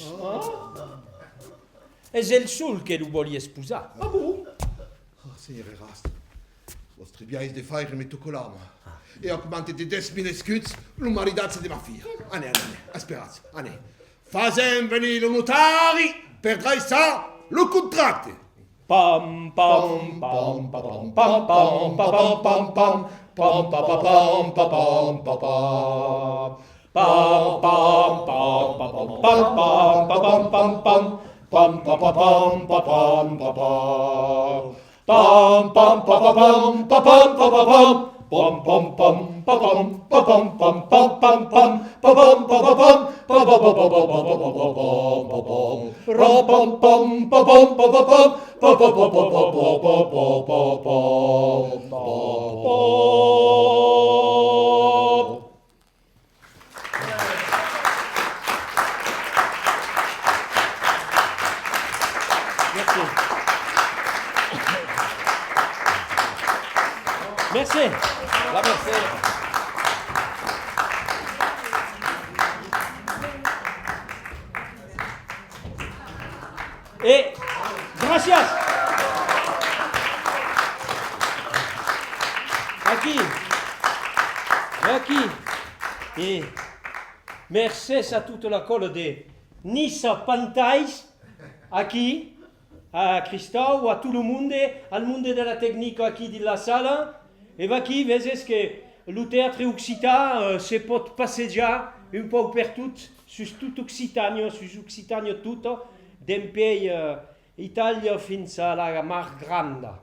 Es el sol que lo vòli esposar. Ah bon? Oh, Senhor Erasme, vòstre biais de faire me tòca l'ama. E augmenta de dètz mila escuts lo maridatge de ma filha. Anem, anem, esperatz, anem. Fasèm venir lo notari per draissar lo contracte. Pam, pam, pam, pa, pam, pam, pam, pa, pam, pam, pam, pam, pa, pa, pam, pa, pam, pa, pa. Pam, pam, pam, pa, pam, pam, pam, pa, pam, pam, pam, pam, pa, pa, pam, pa, pam, pa, pa. Pam, pam, pa, pa, pam, pa, pam, pa, pa, pam. Merci. Merci. La Mercè. E gràcias. Aquí. E aquí. E mercés a tota la còla de Niça Pantais, aquí, a Cristau, a tot lo monde, al monde de la tecnica aquí dins la sala. E vaquí, veses que lo teatre occitan, eh, se pòt passejar un pauc pertot, sus tot Occitània, sus Occitània tota, dempuèi, eh, Itàlia fins a la Mar Granda.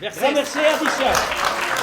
Mercé. Mercé, adissiatz.